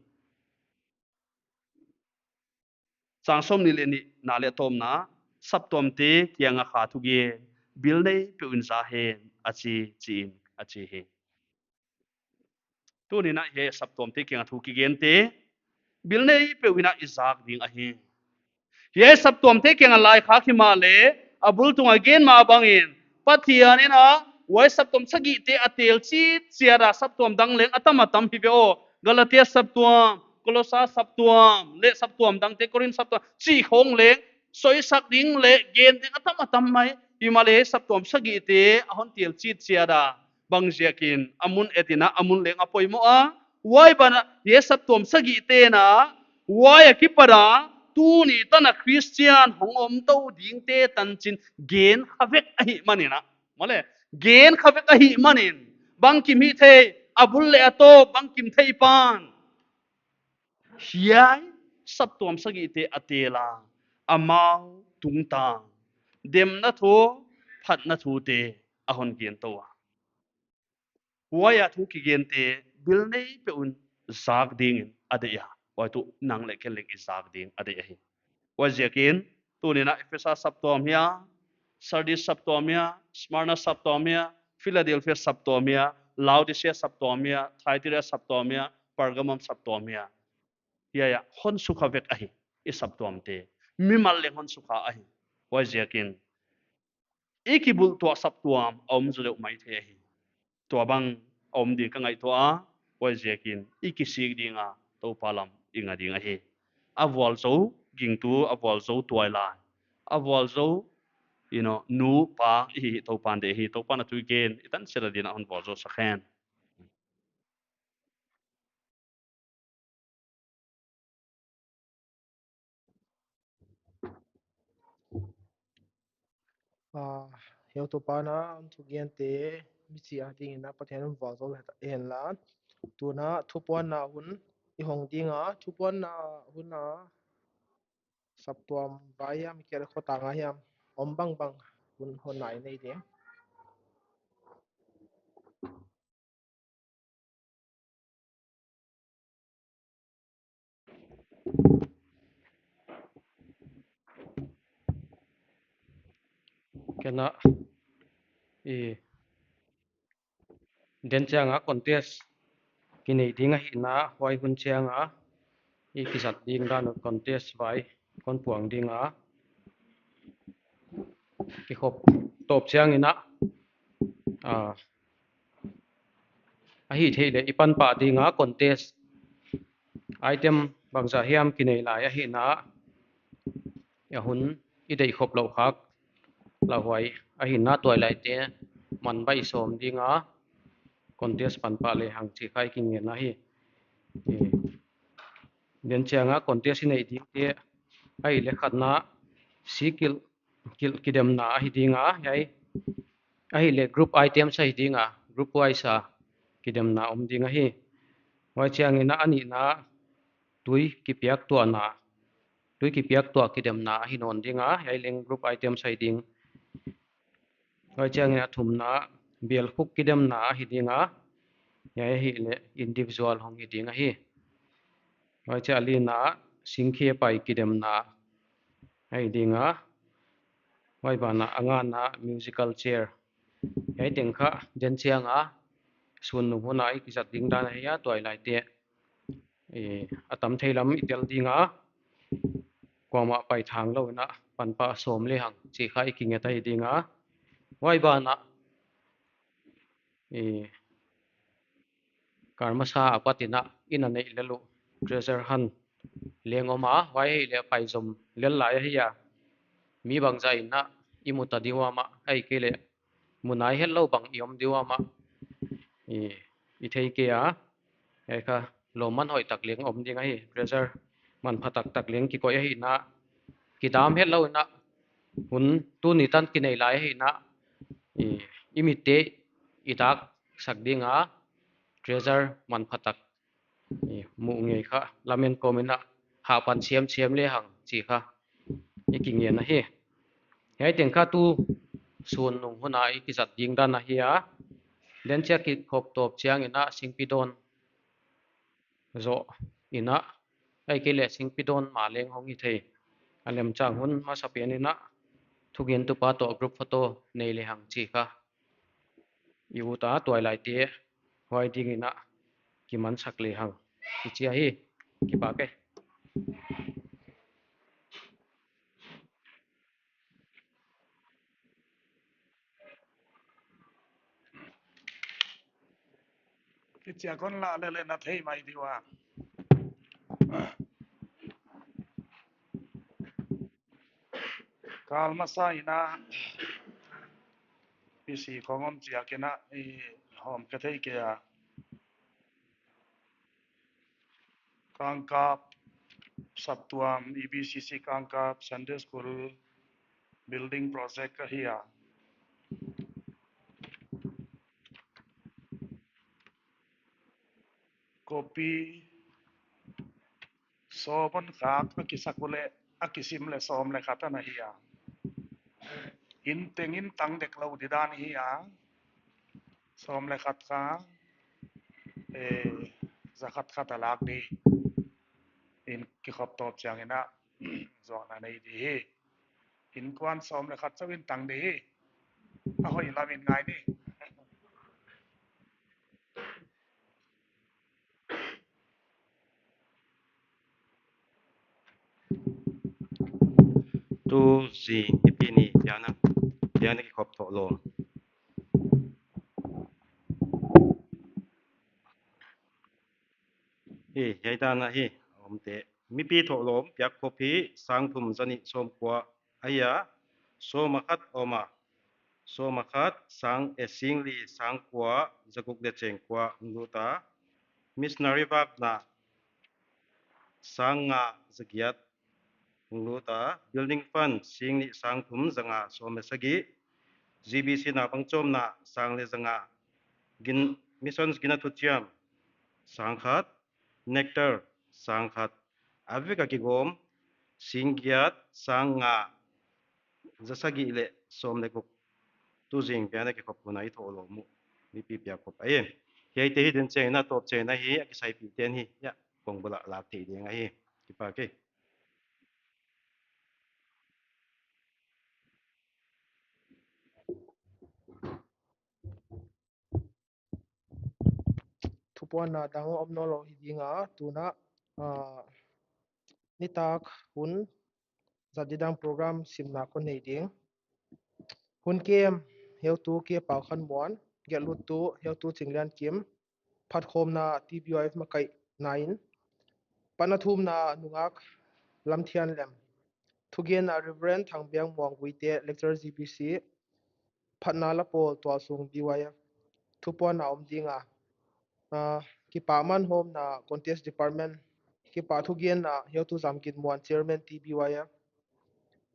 Chang sawmnih leh nihna leh tawpna, saptuamte kiang a kha thugen, bil nei peuh in za hen, a chi, chi in, a chi hi. Tuni'n a hiai saptuamte kiang a thu kigente, bil nei peuh in a i zak ding ahi. Hiai saptuamte kiang a laikhak himahleh, a bul tung a gen mah bangin, Pathian in a, huai saptuam sagihte a tel chitchiat a, saptuam dang leng a tam a tam hi ve aw. Galatia saptuam, Kolosa saptuam, leh saptuam dangte, Korin saptuam, chih khong leng, soisak ding leh gen ding a tam a tam mai. Himahleh saptuam sagihte a hon tel chitchiat a, bangziakin a mun et in a, a mun leng a poimoh a. Huai ban ah, hiai saptuam sagihte in a, huai akipat a, tuni tan a Christian hong om tou dingte tanchin gen kha vek ahihman in a. Maw leh, gen kha vek ahihman in, bangkim hithei, a bul leh a tawp, bangkim thei pan. Hiai saptuam sagihte a tel a, amau tungtang demna thu, phatna thute a hon gen tou a. Huai a thu kigente bil nei peuh in zak dingin a deih a. Huai tuh nang leh ken leng i zak ding a deih ahi. Huaiziakin, tuni'n a Ephesa saptuam hia, Sardis saptuam hia, Smyrna saptuam hia, Philadelphia saptuam hia, Laodicea saptuam hia, Thyatira saptuam hia, Pergamum saptuam hia. Hiai a hon sukha vek ahi, i saptuamte. Mimal leng hon sukha ahi. Huaiziakin, i kibulhtuah saptuam a om zaw deuh maithei ahi. Tua bang a om ding ka ngaihtuah a, huaiziakin i kisik ding a, Toupa lam i nga ding ahi. A vualzou, gingtu a vualzou tuailai, a vualzou, you know, nu pa i hi Toupan deih hi, Toupan a thu gen i tan sela dingin a hon vualzou sak hen. Ah, heutupa na hon thugente mi chia dingin a Pathian hon vualzou hen la. Tuna thupuanna hun i hong dinga, thupuanna hun a saptuam vai hiam, kei le khotang a hiam, om bangbang hun hon nai nei ding. Kena i den chianga contest kinei ding ahihna, huai hun chianga i kizat ding dan contest vai kon puang dinga, kikhop tawp chiangin a, ah, ahih theih leh i pan pah dinga contest item bangzah hiam kinei lai ahihna, a hun i deih khop louh khak lauhuai ahihna tuailaite man baih sawm dinga contest pan pah lehang chih kha i kingen ahi. Eh, den chianga contest i neih dingte ahihleh khatna sikil kil kidemna ahi dinga, hiai ahihleh group items ahi dinga, group wise a kidemna om ding ahi. Huai chiangin a nihna tui kipiak tuahna, tui kipiak tuah kidemna ahi nawn dinga, hiai leng group items ahi ding. Huai chiangin a thumna bial khuk kidemna ahi dinga, hiai ahihleh individual hong hi ding ahi. Huai chiangin a lina singkhe pai kidemna ahi dinga, huai banah a ngana musical chair. Hiai teng kha den chianga sun nung huna i kizat ding dan ahi a, tuailaite, eh, a tam thei lam i tel dinga, kuamah pai thang louin a pan pah sawm lehang chih kha i kinget ahi dinga. Huai banah, eh, kal masa apatin a i na neih lel uh treasure hunt leng om a, huai ahihleh pai zom lel lai ahi a, mi bangzah in a i mu ta di uh amah, ahihkeileh mu nai hetlou bang i om di uh amah, i, i thei kei a. Hiai kha lawmman hoih tak leng om ding ahi, treasure manpha taktak leng kikoih ahihna, kidam hetlouin a hun tuni tan kinei lai ahihna, i, i mitte i dak sak dinga, treasure manpha tak, i, muh ngei kha lamen kawmin a hahpan siamsiam lehang chih kha i kingen ahi. Hiai teng kha tu sun nung huna i kizat ding dan ahi a, den chiang kikhop tawp chiangin a singpi dawn zoh in a, ahihkeileh singpi dawn ma leng hong hi thei. A lemchang hun masapenin a thugentupa toh group photo nei lehang chih kha i ut a, tuailaite huai dingin a kimansak lehang i chi ahi. Kipak e. Kichia kon la lele na thei mai di ua. Kal masa in a P C khong om chiangin a i hawm ka thei kei a. Kangkap saptuam E B C C Kangkap Sunday School building project ahi a. Copy sawm khak a kisak uleh a kisim leh sawm leh khat ana hi a. In tengin tang dek lou di dan hi a. Sawm leh khat kha, eh, za khat khat a lak di. In kikhop tawp chiangin a zuakna nei di hi. Inkuan sawm leh khat chauh in tang di hi. A hoih lam in ngai ni. Tu zing nipi ni pianna, pianna kikhop toh lou. Hi, hiai dan ahi, omte. Mipi thohlawm piak khop hi sang thum za nih sawm kua ahi a, sawm a khat om a, sawm a khat sang, eh, sing li sang kua za guk leh cheng kua hong lut a, missionary vakna sang nga za giat hong lut a, building fund sing nih sang thum za nga sawm leh sagih, G B C na bangchawmna sang leh za nga, gin, missions gina thuchiam sang khat, nectar sang khat, a vek a kigawm sing giat sang nga za sagih leh sawm leh guk. Tu zing pian a kikhop hun a i thohlawm uh mipi piak khop ahi. Hiaite hi den cheng na tawp cheng na hi a kisaipih ten hi. Ya, kong bula lak thei ding ahi. Kipak e. Thupuanna dang om nawnlou hi ding a, tuna, ah, nitak hun zat didang program simna kon nei ding. Hun kem heutu K. Paukhanmuan, gelhlutu heutu Chingliankim, phatkhawmna T B Y F makaihna in, pan a thumna nungak Lamthianlem, thugenna Reverend Thangbiakmuang Guite, lecturer G B C, phatna la pawl Tualsung B Y F, thupuanna om ding a, ah, kipak manhawmna Contest Department, kipak thugenna heutu Zamginmuan, chairman T B Y F,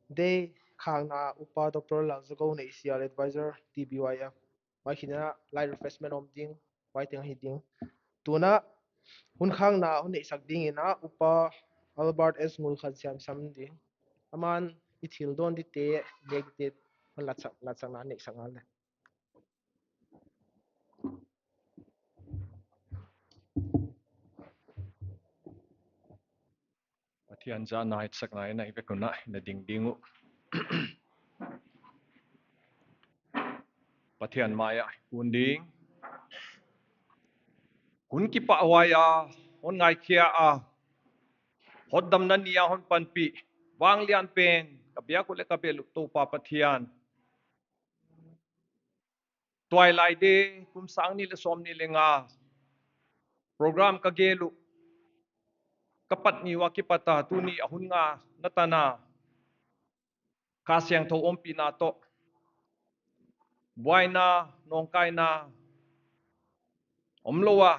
dei khakna Upa Doctor Lalzagou Neihsial, advisor T B Y F, huai khin a light refreshment om ding, huai teng hi ding. Tuna hun khakna hon neihsak ding in a Upa Albert S Ngulkhansiam sam ding. Aman i thil dawn dite, nek dite, hon latsak, latsakna neihsak ngal le. Pathian zahna hetsakna in a i vek un a i na ding ding uh. Pathian mai ah i kun ding. Hun kipahhuai a hon ngaikhia a, hotdamna ni a hon panpih, vanglian pen ka biak uh leh ka bel uh Toupa Pathian. Tuailaite kum sang nih leh sawmnih leh nga program ka gel uh, ka pat ni ua kipat a tuni a hun nga na tan a, Kha Siangthou ompihna toh buaina, nawngkaina omlou a,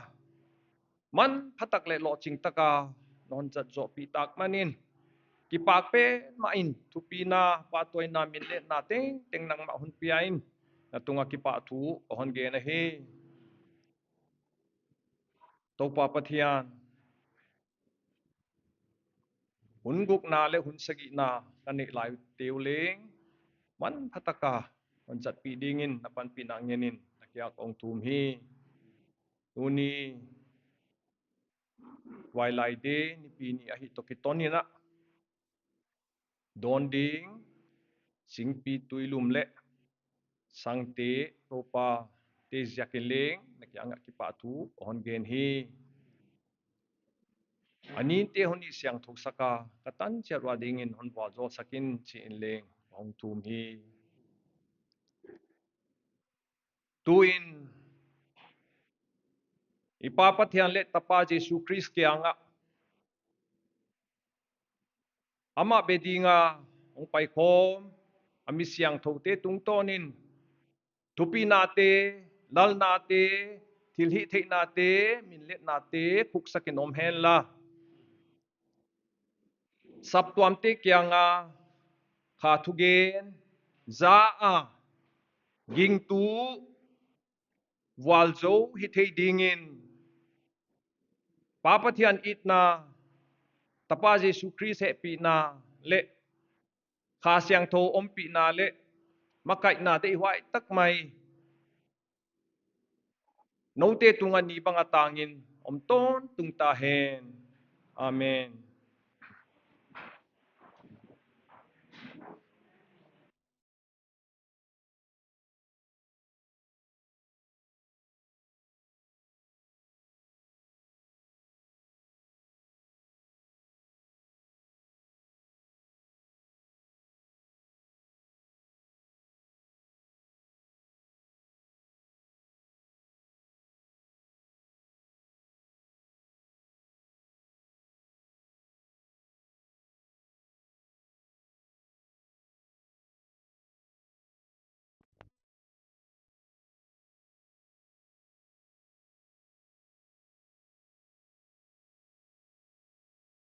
manphatak leh lohching taka non zat zohpih tak manin, kipak petmah in thupina, pahtawina, minletna tengteng nangmah hon pia in, na tunga kipahthu ka hon gen ahi. Toupa Pathian, hun gukna leh hun sagihna ka neih laite uh leng, manphataka hon zatpih dingin na panpihna ngenin na kiang ah kong thum hi. Tuni Tuailaite nipi ni ahih toh kiton in a, dawn ding singpi tuilum leh sangte, Toupa, te ziakin leng na kiang ah kipahthu ka hon gen hi. A ninte hon hih siangthou saka, ka tan chiat ua dingin hon vualzawl sak in chi in leng ka hong thum hi. Tuin i Pa Pathian leh Tapa Jesu Khrist kiangah, amah be dinga hong paikhawm a mi siangthoute tungtawnin thupinate, lalnate, thilhihtheihnate, minletnate khuksakin om henla, saptuamte kianga kha thugen za a, gingtu vualzou hithei dingin Pa Pathian itna, Tapa Jesu Khrist hehpihna leh Kha Siangthou ompihna leh makaihna deihhuai tak mai noute tungah ni banga tangin om tawntung ta hen. Amen.